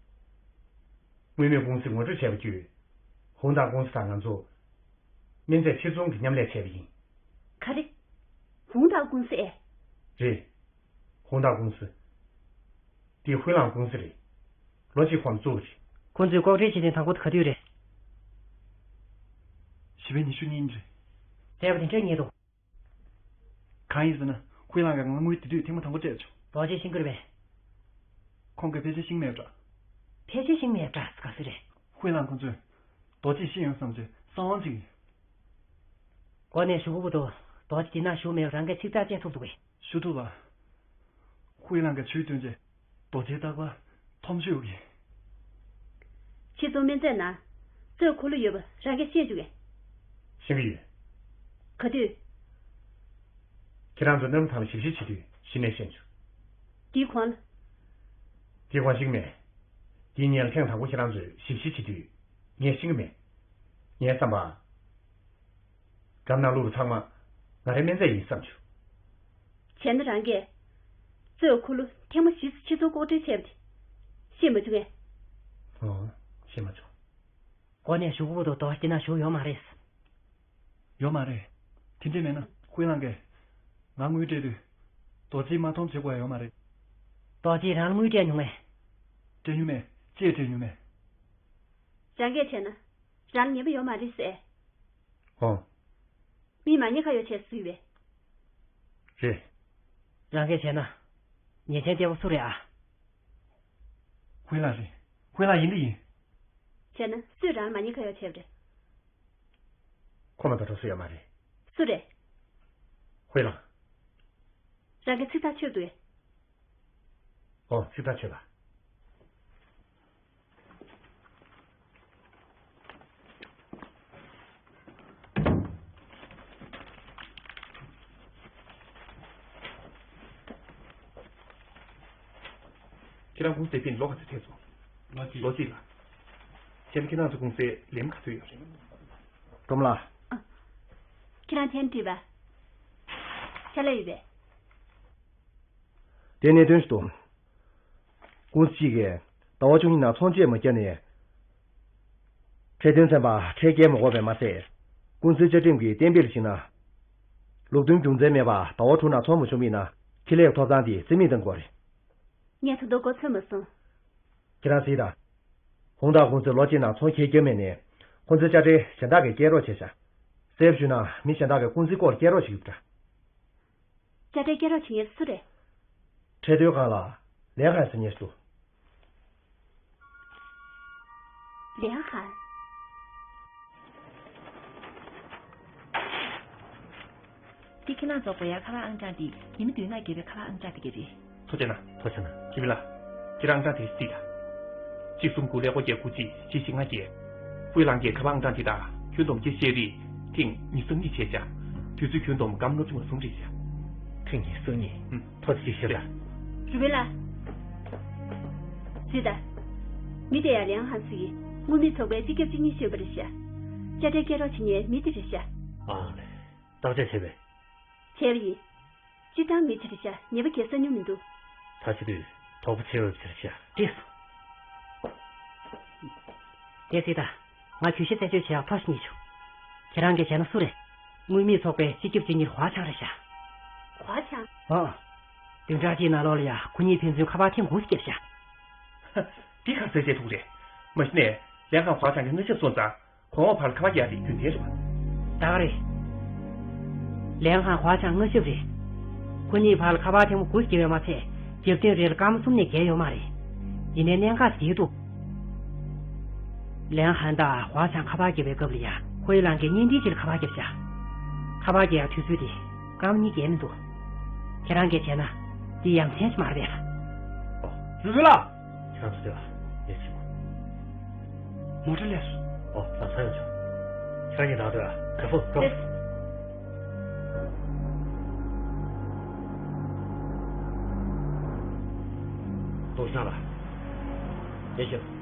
དངུལ་མེད་ཀུང་སིས་ངོ་སྤྲོད་བྱས་པ་བརྒྱུད། ཧུང་ཏའོ་ཀུང་སི་དང་ང་ཚོ། སྨན་རྫས་ཕྱིར་ཚོང་གི་མཉམ་ལས་བྱས་པ་ཡིན། ག་རེ། ཧུང་ཏའོ་ཀུང་སི་ཨེ། རེད། ཧུང་ཏའོ་ཀུང་སི། འདི་ཧུའེ་ལང་ཀུང་སི་རེད། ལོ་གཅིག་གོང་བཙུགས་པ་རེད། ཁོང་ཚོས་ལྐོག་འབྲེལ་བྱེད་མཁན་དང་པོ་དེ་ག་དུས་རེད། ཞི་བའི་ཉི་ཤུ་གཉིས་རེད། བསྡད་པ་དེ་འདྲ་ཉེས་འདུག་གང་ཡིན་ཟེར་ན་ཧུའེ་ལང་གིས་ང་དངུལ་དེ་དུས་ཐེངས་མ་དང་པོ་སྤྲད་བྱུང་། རྡོ་རྗེས་ཤེས་ཀྱི་རེད་པས། ཁོང་གིས་ཕལ་ཆེར་ཤེས་ཀྱི་མེད་པ་འདྲ། ཕལ་ཆེར་ཤེས་ཀྱི་མེད་པ་འདྲ་ག་ཟེ་རེད། ཧུའེ་ལང་ཁོང་ཚོས་རྡོ་རྗེས་ཤེས་ཡོང་བསམ་བྱས་གསང་བ་བྱེད་ཀྱི་ཡིན། གོ་གནས་ཞུ་དགོས་ཀྱི་འདུག་རྡོ་རྗེ་འདི་ན་བཞུགས་མེད་པ་རང་གིས་ཚིག་ཐག་བཅད་ཐུབ་འདུག་གས། ཞུ་ཐུབ་པ། ཧུའེ་ལང་གིས་ཇུས་བཏོན་རྗེས་རྡོ་རྗེའི་རྟག་པར་མཐོང་ཆོས་ཡོད་ཀྱི། ཁྱེད་ཚོ་སྨན་རྫས་ནང་གཙོས་འཁོར་ལོ་ཡོད་པ་རང་གིས་ཤེས་བྱུང་གས། ཤེས་ཀྱི་ཡོད། ག་དུས། ཁྱེད་རང་ཚོ་གནམ་ཐང་ཞིབ་བཤེར་བྱེད་དུས་གཞི་ནས་ཤེས་བྱུང་། དེའི་གོང་ལ། དེའི་གོང་ཞིག་མེད། དེའི་སྔོན་ལ་ཐེངས་དང་པོ་ཁྱེད་རང་ཚོས་ཞིབ་བཤེར་བྱེད་དུས་ངས་ཤེས་ཀྱི་མེད། ངའི་བསམ་པར། འགྲམ་ནང་བླུགས་པ་ཚང་མ་ང་རའི་སྨན་རྫས་ཡིན་བསམ་བྱུང་། བྱས་ན་རང་གིས། གཙོས་འཁོར་ལོ་ཐེངས་མ་བཞི་ཕྱི་ཚོང་ལྐོག་འབྲེལ་བྱས་པ་དེ། ཤེས་མ་བྱུང་ངས། ཨོ། ཤེས་མ་བྱུང་། གོ་གནས་ཞུ་དགོས་ཀྱི་འདུག་རྡོ་རྗེ་ན་བཞུགས་ཡོད་མ་རེད། ཡོད་མ་རེད། དེ་འདྲས་མེད་ན་ཧུའེ་ལང་གིས་ང་དངུལ་སྤྲད་དུས་རྡོ་རྗེས་མ་མཐོང་བྱེད་དགོས་ཡ་ཡོད་མ་རེད། རྡོ་རྗེས་རང་ལ་དངུལ་སྤྲད་མྱོང་ངས། སྤྲད་མྱོང་མེད། ཅེས་སྤྲད་མྱོང་མེད། རང་གིས་བྱས་ན་རང་ལ་ཉེས་པ་ཡོད་མ་རེད་ཟེར། ཨོ། མི་མ་ཉེས་ཁ་ཡོད་བྱས་བཟོས་པས། རེད། རང་གིས་བྱས་ན། ཉེས་ཅན་སྐྱེ་བོ་སུ་རེད་ཨ། ཧུའེ་ལང་རེད། ཧུའེ་ལང་ཡིན་འདི་ཡིན། བྱས་ན་སུས་རང་ལ་མ་ཉེས་ཁ་ཡོད་བྱས་པ་རེད། ཁོ་མ་གཏོགས་སུ་ཡོད་མ་རེད། སུ་རེད། ཧུའེ་ལང་། རང་གིས་ཚིག་ཐག་ཆོད་འདུག་གས། ཨོ། ཚིག་ཐག་ཆོད་པ། ཁྱེད་རང་ཀུང་སིའི་ཕིན་ལོ་ག་ཚོད་ཐེབས་སོང་། ལོ་གཅིག་ལོ་གཅིག་ལ། བྱས་ན་ཁྱེད་རང་ཚོ་ཀུང་སིའི་ལས་མི་ག་ཚོད་ཡོད་རེད། སྒྲོལ་མ་ལགས། ཨ། ཁྱེད་རང་ཐེངས་དྲིས་པ། ཆ་ལ་ཡོད་པས། དེ་གནད་དོན་ཞིག་འདུག་ཀུང་སི་གཅིག་གིས་ཟླ་བ་བཅུ་གཉིས་ནང་ཚོང་བཅས་མ་བརྒྱབ་ནས། ཁྲལ་དོན་ཚན་པ་ཁྲལ་བཀལ་མ་དགོས་པས་མ་ཚད། ཀུང་སིའི་བཅའ་ཁྲིམས་ཀྱི་གཏན་འབེབས་ལ་གཞིགས་ན། ལུགས་མཐུན་རྒྱུ་མཚན་མེད་པར་ཟླ་བ་དྲུག་ནང་ཚོང་མ་བྱུང་བ་ཡིན་ན་ཁེ་ལས་ཐོབ་ཐང་དེ་རྩིས་མེད་གཏང་དགོས་རེད། ངས་ད་དུང་མགོ་ཚོས་མ་སོང་། ཁྱེད་རང་གཟིགས་དང་། ཧུང་ཏའོ་ཀུང་སིས་ལོ་གཅིག་ནང་ཚོང་ཁེ་བརྒྱབ་མེད་ནས། ཁོང་ཚོའི་དཔྱ་ཁྲལ་གཞན་དག་གིས་བཀལ་རོགས་བྱས་ཤག་གསལ་པོ་ཞུས་ན་མི་གཞན་དག་གིས་ཀུང་སིའི་སྐོར་བཀལ་རོགས་བྱེད་ཀྱི་ཡོད་པ་འདྲ། དཔྱ་ཁྲལ་བཀལ་རོགས་བྱེད་མཁན་སུ་རེད། ཁྲལ་དོན་ཁང་ལ་ལིའང་ཧན་ཟེར་མཁན་ཞིག་འདུག་ལིའང་ཧན། འདི་ཁྱེད་རང་ཚོ་དགོས་ཡ་ཁ་པར་ཨང་གྲངས་འདི་ཉི་མ་བདུན་ནང་བརྒྱབ་པའི་ཁ་པར་ཨང་གྲངས་དེ་ག་རེད། ཐུགས་རྗེ་གནང་། ཐུགས་རྗེ་གནང་། ཅི་མི་ལ། ཁྱེད་རང་ཨང་གྲངས་དེ་རྩིས་དང་། གཅིག་གསུམ་དགུ་ཀླད་ཀོར་བརྒྱད་དགུ་གཅིག་གཅིག་བཞི་ལྔ་བརྒྱད། ཧུའེ་ལང་གི་ཁ་པར་ཨང་གྲངས་འདི་དང་ཁྱོན་བསྡོམས་བརྒྱད་བཤད་རིས་ཐེངས་ཉི་ཤུ་རྩ་གཉིས་བྱས་བྱ། དུས་ཚོད་ཁྱོན་བསྡོམས་སྐར་མ་ལྔ་བཅུ་ང་གསུམ་རེད་བྱ། ཐེངས་ཉི་ཤུ་རྩ་གཉིས། ཨུམ། ཐོག་ཅིག་ཤོད་ལ། རུ་བེ་ལ། རྩིས་དང་། མི་དེ་ཡང་ལིའང་ཧན་སུ་ཡིན། དངུལ་མེད་ཚོགས་པའི་སྤྱི་ཁྱབ་སྤྱི་གཉེར་ཞུས་པ་རེད་བྱ། དཔྱ་ཁྲལ་བཀལ་རོགས་བྱེད་མཁན་མི་དེ་རེད་བྱ། ཨང་ལེ། བརྟག་དཔྱད་བྱས་པས། བྱས་པ་ཡིན། སྤྱིར་བཏང་མི་དེ་རེད་བྱ་ཉེས་པ་གང་ཡང་བསགས་མྱོང་མི་འདུག་ད་བྱེད་དུས་དོགས་པ་ཆེ་བ་ཡོད་པ་ཆེ་རེད་བྱ། བྲིས་སོང་། དེ་རྩིས་དང་། ང་གྱོད་གཞི་རྩད་གཅོད་བྱེད་ཡག་ཐོག་ཞིག་རྙེད་བྱུང་། ཁྱེད་རང་གིས་བྱས་ན་སུ་རེད། དངུལ་མེད་ཚོགས་པའི་སྤྱི་ཁྱབ་སྤྱི་གཉེར་ཧྭ་ཆང་རེད་བྱ། ཧྭ་ཆང་། ཨང་། བདུན་ཕྲག་གཅིག་ནང་ལོགས་ལ་ཡ་ཁོ་གཉིས་ཕན་ཚུན་ཁ་པར་ཐེངས་དགུ་ཞིག་བརྒྱབ་བཞག་འདི་ག་ཚོད་བྱས་ཐུབ་རེད། མ་གཞི་ནས་ལིའང་ཧན་ཧྭ་ཆང་གི་མངའ་ཞབས་སོང་ཙང་། གོང་འོག་བར་ལ་ཁ་པར་རྒྱག་ཡ་དེ་རྒྱུ་མཚན་རེད་པ། ད་ག་རེད། ལིའང་ཧན་ཧྭ་ཆང་མངའ་ཞབས་རེད། ཁོ་གཉིས་བར་ལ་ཁ་པར་ཐེངས་མ་དགུ་ཞིག་བརྒྱབ་ཡོད་མ་ཚད། རྒྱབ་རྟེན་རེ་ལ་སྐར་མ་གསུམ་ནས་བརྒལ་ཡོད་མ་རེད། ཡིན་ནའི་གནད་འགག་དེ་འདུག་ལིའང་ཧན་དང་ཧྭ་ཆང་ཁ་པར་བརྒྱབ་པའི་སྐབས་ལ་ཡ་ཧུའེ་ལང་གིས་བརྙན་འཕྲིན་ཅིག་ལ་ཁ་པར་བརྒྱབ་བཞག་ཁ་པར་རྒྱག་ཡག་དུས་ཚོད་དེ་སྐར་མ་གཉིས་བརྒལ་མི་འདུག་ཁྱེད་རང་གིས་བྱས་ན་འདི་ཡ་མཚན་ཞིག་མ་རེད་པས། ཨོ། རུ་བེ་ལ། ཁྱེད་རང་ཚོ་དེ་ལ་ཡིད་ཆེས་མ། མོ་ཊ་སླེབས་སོང་། ཨོ། ལམ་སང་ཡོང་ཆོག་ཁྱེད་རང་གཉིས་ནང་དུ་ཡ་ག་ཕོ་ག་ཕོ། ཏོག་ཙམ་ལ། ཡེ་ཤོད།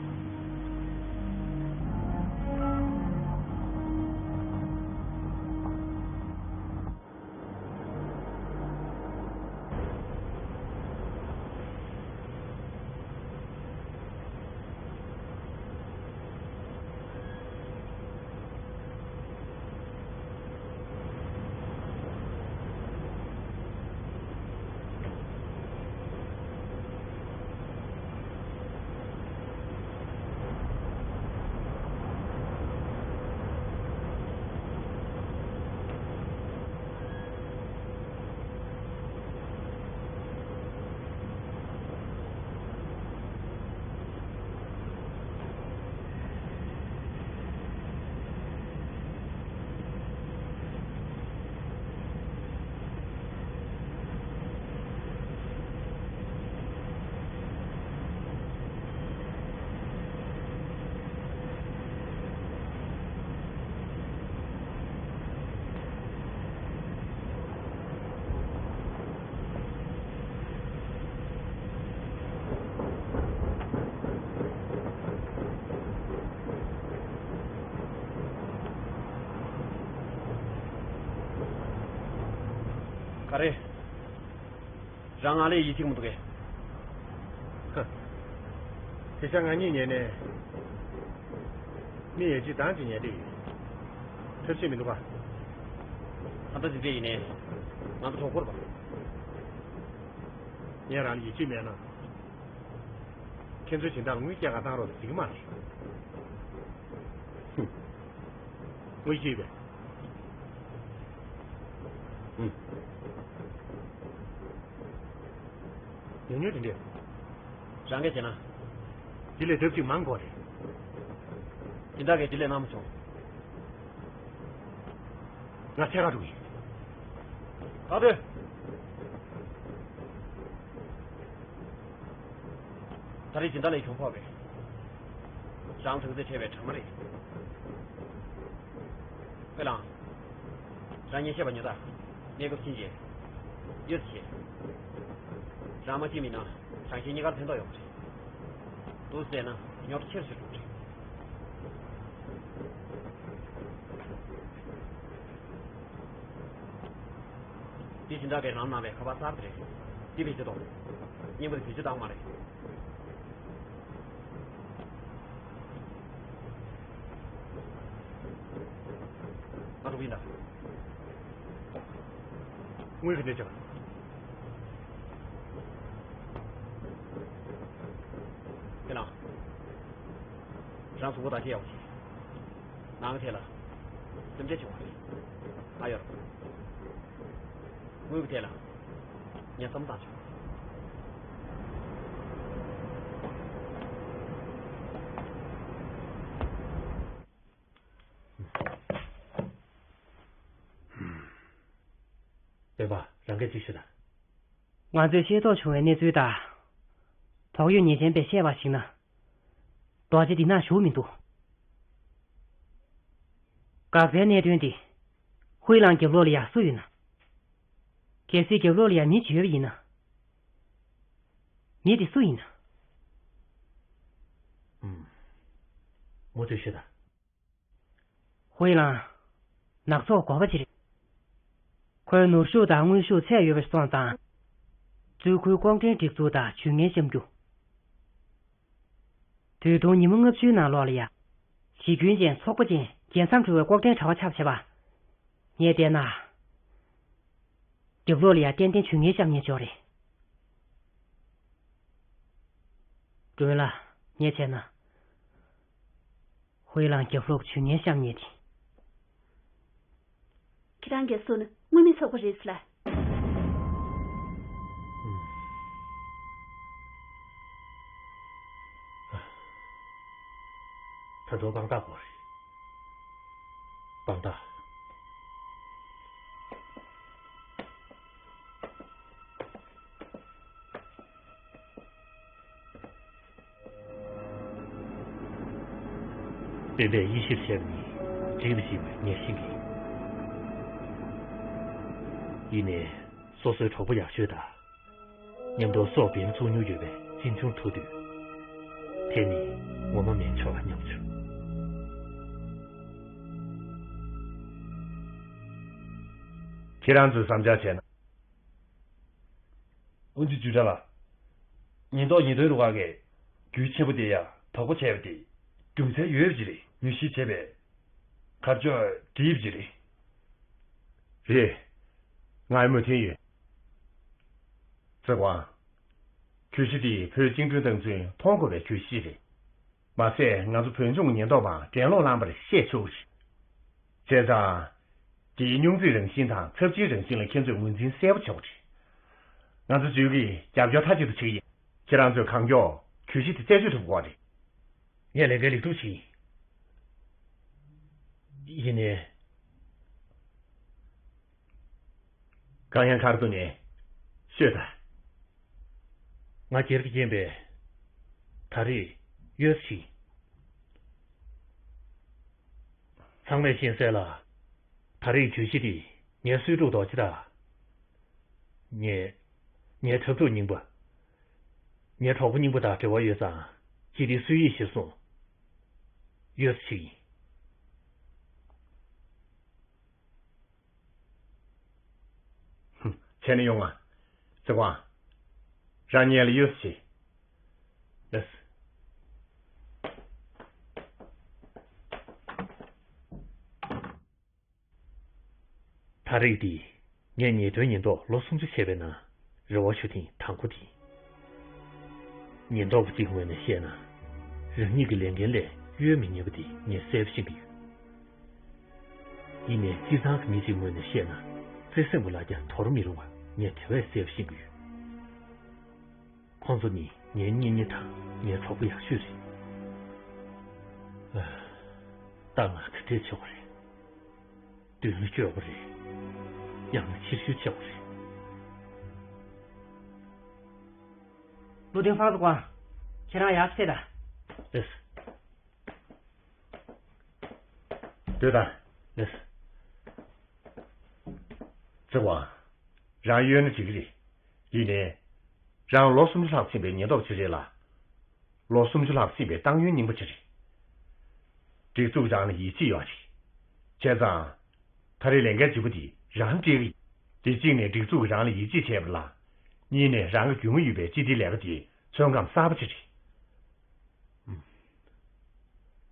ག་རེ། རང་ང་ལ་ཡིད་ཆེས་མི་འདུག་གས། ཧ། དེ་ཤ་ང་གཉིས་ཉལ་ནས། མི་ཡ་གཅིག་དང་གཅིག་ཉལ་བསྡད་ཡོད། ཐབས་ཤེས་མི་འདུག་ག་ད་ལྟ་འཛིན་གྲྭ་ཡིན་ནས། ང་ཚོ་གྲོགས་པོ་རེད་པ། ངས་རང་ལ་ཡིད་ཆེས་མེད་ན། ཁྱེད་ཚོའི་སྦྱིན་བདག་ལ་དངུལ་སྐྱེལ་ག་བཏང་རོགས་ཟེར་གྱི་མ་རེད། ཧུམ། དངུལ་སྐྱེལ་བས། ཧུམ། ཉུང་ཉུང་དེ་འདྲས། རང་གིས་བྱས་ན། དེ་ལས་ལྡབ་གཅིག་མང་དགོས་རེད། སྦྱིན་བདག་གིས་དེ་ལས་གནང་མ་བྱུང་། ང་འཚོལ་ག་འགྲོ་གི་ཡིན། ཨ་ལྡོ། ད་རེས་སྦྱིན་བདག་ལས་གཞུང་ཕོག་པས། རང་དྲང་ཚད་ཁྲལ་བའི་གྲངས་མ་རེད། ཧུའེ་ལང་། རང་ཉིན་ཤེས་པ་ཉོ་ད། གནས་སྐབས་ཕྱིན་རྗེས། གཡོལ་བྱེད། རང་མ་ཕྱིན་མིན་ན་རང་གཞན་གཉིས་ཀར་ཕན་ཐོགས་ཡོང་གི་རེད། འདུག་ཟེར་ན་ཉོབ་ཆེར་ཞིག་འགྲོ་གི་རེད། འདི་སྦྱིན་བདག་པས་རང་གནང་བའི་ཁ་པར་གསར་དེ་རེད། འདི་བེད་སྤྱོད་གཏོང་། སྙན་པོ་དེ་བེད་སྤྱོད་བཏང་མ་རེད། ང་འགྲོ་གི་ཡིན་ད། དངུལ་གྱི་གནས་ཆག་ཁྱེད་རང་། རང་གཟུགས་པོ་བདག་གཅེས་ཡག་པོ་བྱེད། ནང་གི་ཐད་ལ་སེམས་ཁྲལ་བྱུང་བ་རེད། ང་ཡོད་རེད། དངུལ་གྱི་ཐད་ལ་ངས་བསམ་བློ་བཏང་བྱུང་། སྤེན་པ། རང་སྐད་ཅིག་ཞུ་དང་། ང་ཚོས་ཤེས་རྟོགས་བྱུང་བའི་གནས་ཚུལ་ལྟར། དོགས་ཡོད་ཉེས་ཅན་པས་བཤད་པར་གཞིགས་ན། རྡོ་རྗེ་འདི་ན་བཞུགས་མི་འདུག་འགག་རྩའི་གནད་དོན་འདི། ཧུའེ་ལང་རྒྱབ་ལོགས་ལ་ཡ་སུ་ཡོད་ན། གལ་སྲིད་རྒྱབ་ལོགས་ལ་ཡ་མི་ཅིག་ཡོད་པ་ཡིན་ན། མི་དེ་སུ་ཡིན་ན། ཨུམ། མུ་མཐུད་ཤོད་དང་། ཧུའེ་ལང་། ནག་ཚོགས་འགོ་པ་ཅིག་རེད། ཁོའི་ནོར་ཤུགས་དང་དངོས་ཤུགས་ཚད་ཡོད་པ་སོང་ཙང་། ཙུའུ་ཁུའི་ལྐོག་འདྲེན་སྒྲིག་འཛུགས་དང་ཇུས་ངན་བཤམས་རྒྱུ། དུས་ཐུང་ཉི་མ་ལྔ་བཅུའི་ནང་ལོགས་ལ་ཡ། གཞི་ཁྱོན་ཅན་ཚོགས་པ་ཅན་རྒྱལ་མཚམས་སྒྲོལ་བའི་ལྐོག་འདྲེན་དྲ་བ་ཁྱབ་བྱས་པ། ངས་བལྟས་ན། རྒྱབ་ལོགས་ལ་ཡ་ཏན་ཏན་ཇུས་ངན་བཤམས་ཉེན་ཅོག་རེད། སྒྲོན་ལ། ངས་བྱས་ན། ཧུའེ་ལང་རྒྱབ་ལོགས་ཇུས་ངན་བཤམས་ཉེན་དེ། ཁྱེད་རང་གིས་གསུངས་ན་དངུལ་མེད་ཚོགས་པ་རེད་ཟེར་ལ། ད་དུང་དཔང་རྟགས་དགོས་རེད། དཔང་རྟགས། སྤེན་པས་དབྱེ་ཞིབ་བྱས་པ་ནི་འགྲིག་མི་འགྲིག་པ་ངས་ཤེས་ཀྱི་ཡིན། ཡིན་ནའི་སོ་སོའི་གྲོགས་པོ་ཡག་ཤོས་དང་། མཉམ་དུ་སྲོག་འབེན་ཚུགས་མྱོང་ཡོད་པའི་འཛིན་སྐྱོང་ཐུབ་དུས། དེ་ནི་ངོ་མ་མིན་ཆོག་སྙམ་བྱུང་། ཁྱེད་རང་ཚོས་བསམ་འཆར་བྱས་ན། དབུ་འཛིན་ཇུས་ཀྲང་ལགས། ཉེན་རྟོག་ཉེས་དོན་རུ་ཁག་གིས་རྒྱུན་ཆེན་པོ་དེ་ཡང་དོགས་པ་བྱས་པ་དེ་རྒྱུ་མཚན་ཡོད་པ་ཅིག་རེད། ངོས་བཞེས་བྱས་པས་གར་ཕྱོགས་འགྲིག་པ་ཅིག་རེད། རེད། ང་ཡང་མོས་མཐུན་ཡོད། ཙེ་ཝང་། གྱོད་གཞི་དེ་བོད་བཅིངས་འགྲོལ་བཏང་ཚུན་མཐོང་དགོས་པའི་གྱོད་གཞི་རེད། མ་ཟད་ང་ཚོ་བོད་ལྗོངས་ཉེན་རྟོག་པའང་འགྲན་སློང་ལངས་པར་བཤད་ཆོག་གི་རེད། བྱས་ཙང་། དེའི་རྙོག་འཛིང་རང་བཞིན་དང་ཚབས་ཆེན་རང་བཞིན་ལ་ཁྱེད་ཚོས་ངོས་འཛིན་གསལ་པོ་བྱེད་དགོས་རེད། ང་ཚོ་ཇུས་ཀྱིས་རྒྱབ་སྐྱོར་མཐའ་གཅིག་ཏུ་བྱེད་ཀྱི་ཡིན། ཁྱེད་རང་ཚོས་གང་མགྱོགས་གྱོད་གཞི་དེ་རྩད་གཅོད་ཐུབ་དགོས་རེད། ངས་ལས་འགན་ལེགས་གྲུབ་བྱེད་ཡིན། ཡིན་ནའི། གང་ཡང་གར་དུ་ནས་ཤོད་ད། ང་སྒེར་གྱི་རྐྱེན་པས་ད་རེས་གཡོལ་ཞིག་ཚང་མས་ཤེས་གསལ་ལ། ད་རེས་གྱོད་གཞི་འདི་ངའི་གསོས་ཕྲུག་རྡོ་རྗེ་དང་། ངའི་ངའི་འཁྲབ་ཕྲུག་རྙིང་པ། ངའི་གྲོགས་པོ་རྙིང་པ་དང་འབྲེལ་བ་ཡོད་ཙང་། ཅི་སྟེ་སུའི་ཡིད་གཞིར་སོང་། གཡོལ་ཞིག་ཡིན། བྱས་ན་ཡོང་ང་། ཙི་ཝང་། རང་ཉལ་ལ་གཡོལ་ཞིག་ལགས། ད་རེས་འདི་ངས་ཉེས་དོན་ཉེན་རྟོག་ལོ་སུམ་ཅུ་བྱས་པའི་ནང་རེ་བ་ཞུ་ཐེངས་དང་པོ་དེ་ཡིན། ཉེན་རྟོག་པ་གཅིག་ངོས་ནས་བཤད་ན། རང་ཉིད་ཀྱི་ལས་འགན་ལས་གཡོལ་མི་ཉན་པ་དེ་ངས་གསལ་པོ་ཤེས་ཀྱི་ཡོད། ཡིན་ནའི་སྤྱི་བཏང་གི་མི་གཅིག་ངོས་ནས་བཤད་ན། བརྩེ་སེམས་ཀྱི་ལ་རྒྱ་དོར་མི་རུང་བ་ངས་དེ་བས་གསལ་པོ་ཤེས་ཀྱི་ཡོད། ཁོང་ཚོ་ནི་ངའི་གཉེན་ཉེ་དང་ངའི་གྲོགས་པོ་ཡག་ཤོས་རེད། ཨ། ད་ང་ག་འདྲས་ཆོག་གི་རེད། མདུན་ལ་སྐྱོ་པོ་རེད། ཡང་ན་ཕྱིར་བཤོལ་ཆེ་བ་རེད། ལུའུ་ཏིང་ཧྥང་ཙི་ཝང་། ཁྱེད་རང་ཡར་ཕེབས་དང་། ལགས། སྡོད་དང་། ལགས། ཙི་ཝང་། རང་གཡོལ་ན་འགྲིག་གི་རེད། ཡིན་ནའི། རང་ལོ་སུམ་ཅུ་ལྷག་ཕྱིན་པའི་ཉེན་རྟོག་ཅིག་རེད་ལ། ལོ་སུམ་ཅུ་ལྷག་ཕྱིན་པའི་ཏང་ཡོན་རྙིང་པ་ཅིག་རེད། སྒྲིག་འཛུགས་རང་ལ་ཡིད་ཆེས་ཡོད་རེད། བྱས་ཙང་། ད་རེས་ལས་འགན་ལྗིད་པོ་འདི་རང་སྤྲད་ཀྱི་ཡིན། དེ་གཅིག་ནས་སྒྲིག་འཛུགས་རང་ལ་ཡིད་ཆེས་བྱས་པ་ལ། གཉིས་ནས་རང་གི་རྒྱུས་མངའ་ཡོད་པའི་སྤྱི་བདེའི་ལས་ཀ་དེ་ཚོད་བགམ་གསར་པ་ཅིག་རེད།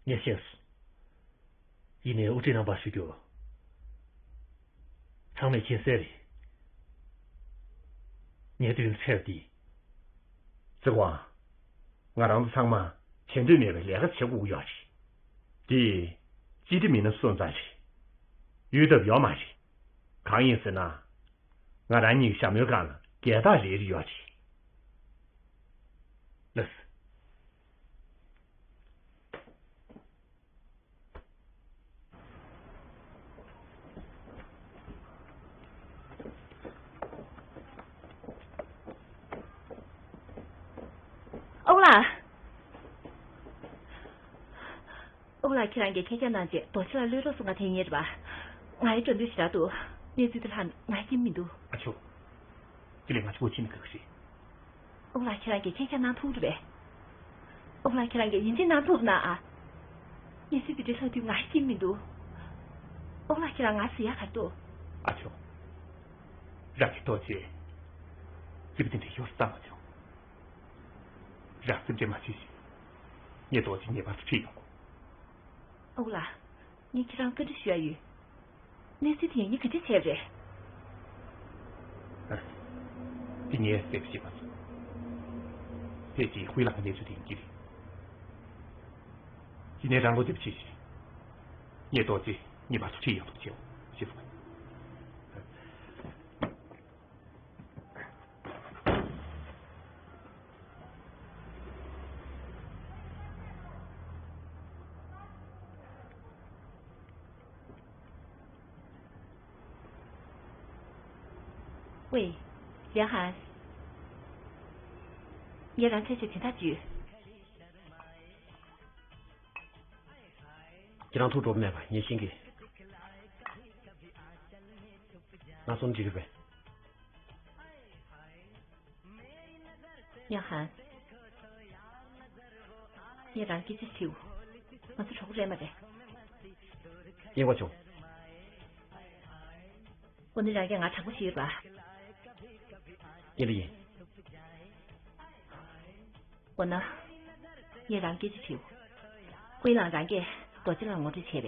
ངས་ཤེས་སོང་། ཡིན་ནའི་དབུ་ཁྲིད་རྣམ་པར་ཞུ་རྒྱུ། ཚང་མས་མཁྱེན་གསལ་རེད། ངས་དུས་ཚོད་འདི། ཙི་ཝང་། ང་རང་ཚོ་ཚང་མ་བྱེད་འདོད་མེད་པའི་ལས་ཀ་བྱེད་དགོས་ཀྱི་ཡོད་རེད། འདི། སྤྱི་བདེ་མི་སྣ་སུ་ཙམ་རེད། གཡོལ་ཐབས་ཡོད་མ་རེད། གང་ཡིན་ཟེར་ན། ང་རང་གཉིས་ཀྱི་ཞྭ་མོའི་སྒང་ལ་རྒྱལ་རྟགས་རེ་རེ་ཡོད་རེད། ལགས་སོ། ཨོ་ལགས། ཨོ་ལགས། ཁྱེད་རང་གིས་མཁྱེན་རྒྱ་གནང་རྗེས་རྡོ་རྗེ་ལགས་གློད་རོགས་གསུང་ག་ཐད་ཉེ་རེད་པ། ང་ཡི་འགྲོ་འདོད་ཞེ་དྲག་འདུག་གནས་ཚུལ་དེ་ལྷག་ནས་ང་ཡི་སྐྱིད་མི་འདུག་ཨ་ཅོ། དེ་ལས་ང་ཚོ་བོད་ཕྱི་ནས་ག་གི་རེད། ཨོ་ལགས། ཁྱེད་རང་གིས་མཁྱེན་རྒྱ་གནང་ཐུབ་རེད་པས། ཨོ་ལགས། ཁྱེད་རང་གིས་ཡིད་ཆེས་གནང་ཐུབ་ན་ཨ། གནས་ཚུལ་དེ་འདྲ་ལྷག་དུས་ང་ཡི་སྐྱིད་མི་འདུག་ཨོ་ལགས། ཁྱེད་རང་ང་ཟེར་ཡག་ག་རེ་འདུག་ཨ་ཅོ། རང་གི་རྡོ་རྗེ། སྐྱིད་པོ་དེ་འདྲ་ཡོད་ས་མ་བྱུང་། རང་སེམས་ཁྲལ་མ་བྱེད་ཤིག་ངས་རྡོ་རྗེ་ངེས་པར་དུ་ཁྲིད་ཡོང་གོ། ཨོ་ལགས། ངས་ཁྱེད་རང་བཀའ་འདྲི་ཞུ་ཡ་ཡོད། གནས་ཚུལ་དེ་ཡང་ངས་ག་འདྲ་བྱས་པ་རེད། ཨ། དེ་ངས་གསལ་པོ་ཤེས་མ་སོང་། ཕལ་ཆེར་ཧུའེ་ལང་གི་གནས་ཚུལ་དེ་ཡིན་གྱི་རེད། ཡིན་ནའི་རང་བློ་བདེ་པོ་བྱེད་ཤིག་ངས་རྡོ་རྗེ་ངེས་པར་དུ་ཁྲིད་ཡོང་ཐུབ་བྱེད་འོ། ཤེས་སོང་ངས། ཝེ། ལིའང་ཧན། ངས་རང་འཚོལ་བྱས་དོན་དག་ཅིག་ཡོད། ཁྱེད་རང་ཐུགས་སྤྲོ་པོ་མེད་པ་ངས་ཤེས་ཀྱི། ང་སོང་འགྲིག་གི་རེད་པས། ཡང་ཧན། ངས་རང་སྐད་ཆ་དྲིས། ང་ཚོ་གྲོགས་པོ་རེད་མ་རེད། རྙེད་པ་བྱུང་། འོ་ན་རང་གིས་ང་དྲང་པོ་བཤད་རོགས། ཡིན་ད་ཡིན། འོ་ན། ངས་རང་སྐད་ཆ་དྲིས། ཧུའེ་ལང་རང་གིས་རྡོ་རྗེ་ལ་ངོ་སྤྲོད་བྱས་པས།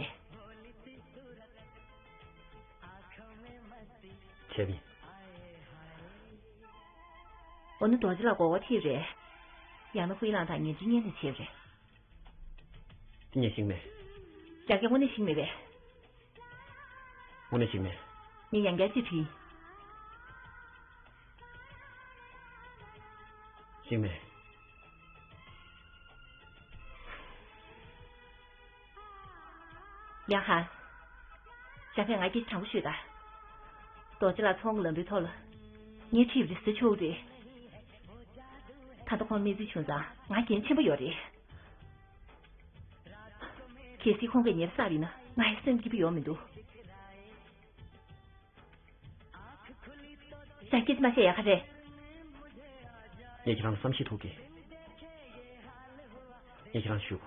བྱས་པས། འོ་ན་རྡོ་རྗེ་ལ་མགོ་སྐོར་ཐེབས་རེད། ཡང་ན་ཧུའེ་ལང་དང་ངན་འབྲེལ་གཉེན་དུ་བྱས་པ་རེད། དེ་ངས་ཤེས་མེད། རང་གིས་དངོས་གནས་ཤེས་མེད་པས། དངོས་གནས་ཤེས་མེད། ངས་ཡང་བསྐྱར་ཅིག་དྲིས། ཤེས་མེད། ཡང་ཧན། ཞའོ་ཧྥེང་། ང་སྐད་ཆ་དྲང་པོ་ཤོད་དང་། རྡོ་རྗེ་ལགས་ཚོང་གི་ལམ་བུའི་ཐོག་ལ། ངས་ཁྲིད་པ་རེད་ཟེར་ཆོག་གི་རེད། ད་ལྟ་ཁོང་གནས་ཚུལ་བྱུང་ཙང་ང་འགན་ཆེན་པོ་ཡོད་རེད། གལ་སྲིད་ཁོང་གིས་ཉེས་པ་བསགས་པ་ཡིན་ན་ང་ཡི་སེམས་སྐྱིད་པོ་ཡོང་མི་འདུག་ཡང་སྐད་ཆ་མ་བཤད་ཡག་ག་རེད། ངས་ཁྱེད་རང་ལ་བསམ་ཤེས་ཐུབ་གི། ངས་ཁྱེད་རང་ཞུ།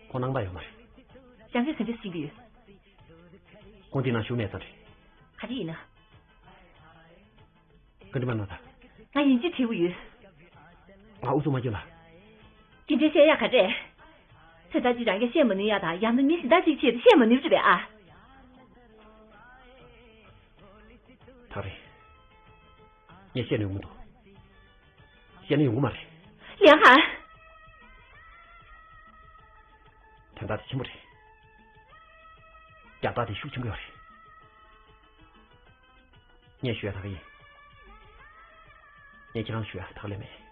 ཁོང་སྣང་དག་ཡོད་མ་རེད། ཡང་སྐད་ཆ་འདི་ཟིན་གི་ཡོད། ཁོང་འདི་ན་བཞུགས་མེད་ཙང་རེད། ག་རེ་ཡིན་ན། བཀའ་འདྲི་མ་གནང་དང་། ང་ཡིན་གཅིག་བྲིས་པ་ཡོད། ང་ཨུ་ཚུགས་མ་སྐྱོན་ལ། དེ་འདྲའི་བཤད་ཡག་ག་རེད། དོན་དག་ཅིག་རང་གིས་བཤད་མ་ནུས་ཡག་དང་ཡང་ན་མི་གཞན་དག་ཅིག་ཆེད་དུ་བཤད་མ་ནུས་རེད་པས་ཨ། ཐག་རིང་། ངས་བཤད་ན་ཡོང་གི་མི་འདུག་བཤད་ན་ཡོང་གི་མ་རེད། ལིའང་ཧན། དོན་དག་དེ་ཆེན་པོ་རེད། རྒྱལ་བ་དེ་ཤུགས་ཆེན་པོ་ཡོད་རེད། ངས་ཞུ་ཡ་ད་ག་ཡིན། ངས་ཁྱེད་རང་ཞུ་ཡ་ད་ག་ལས་མེད།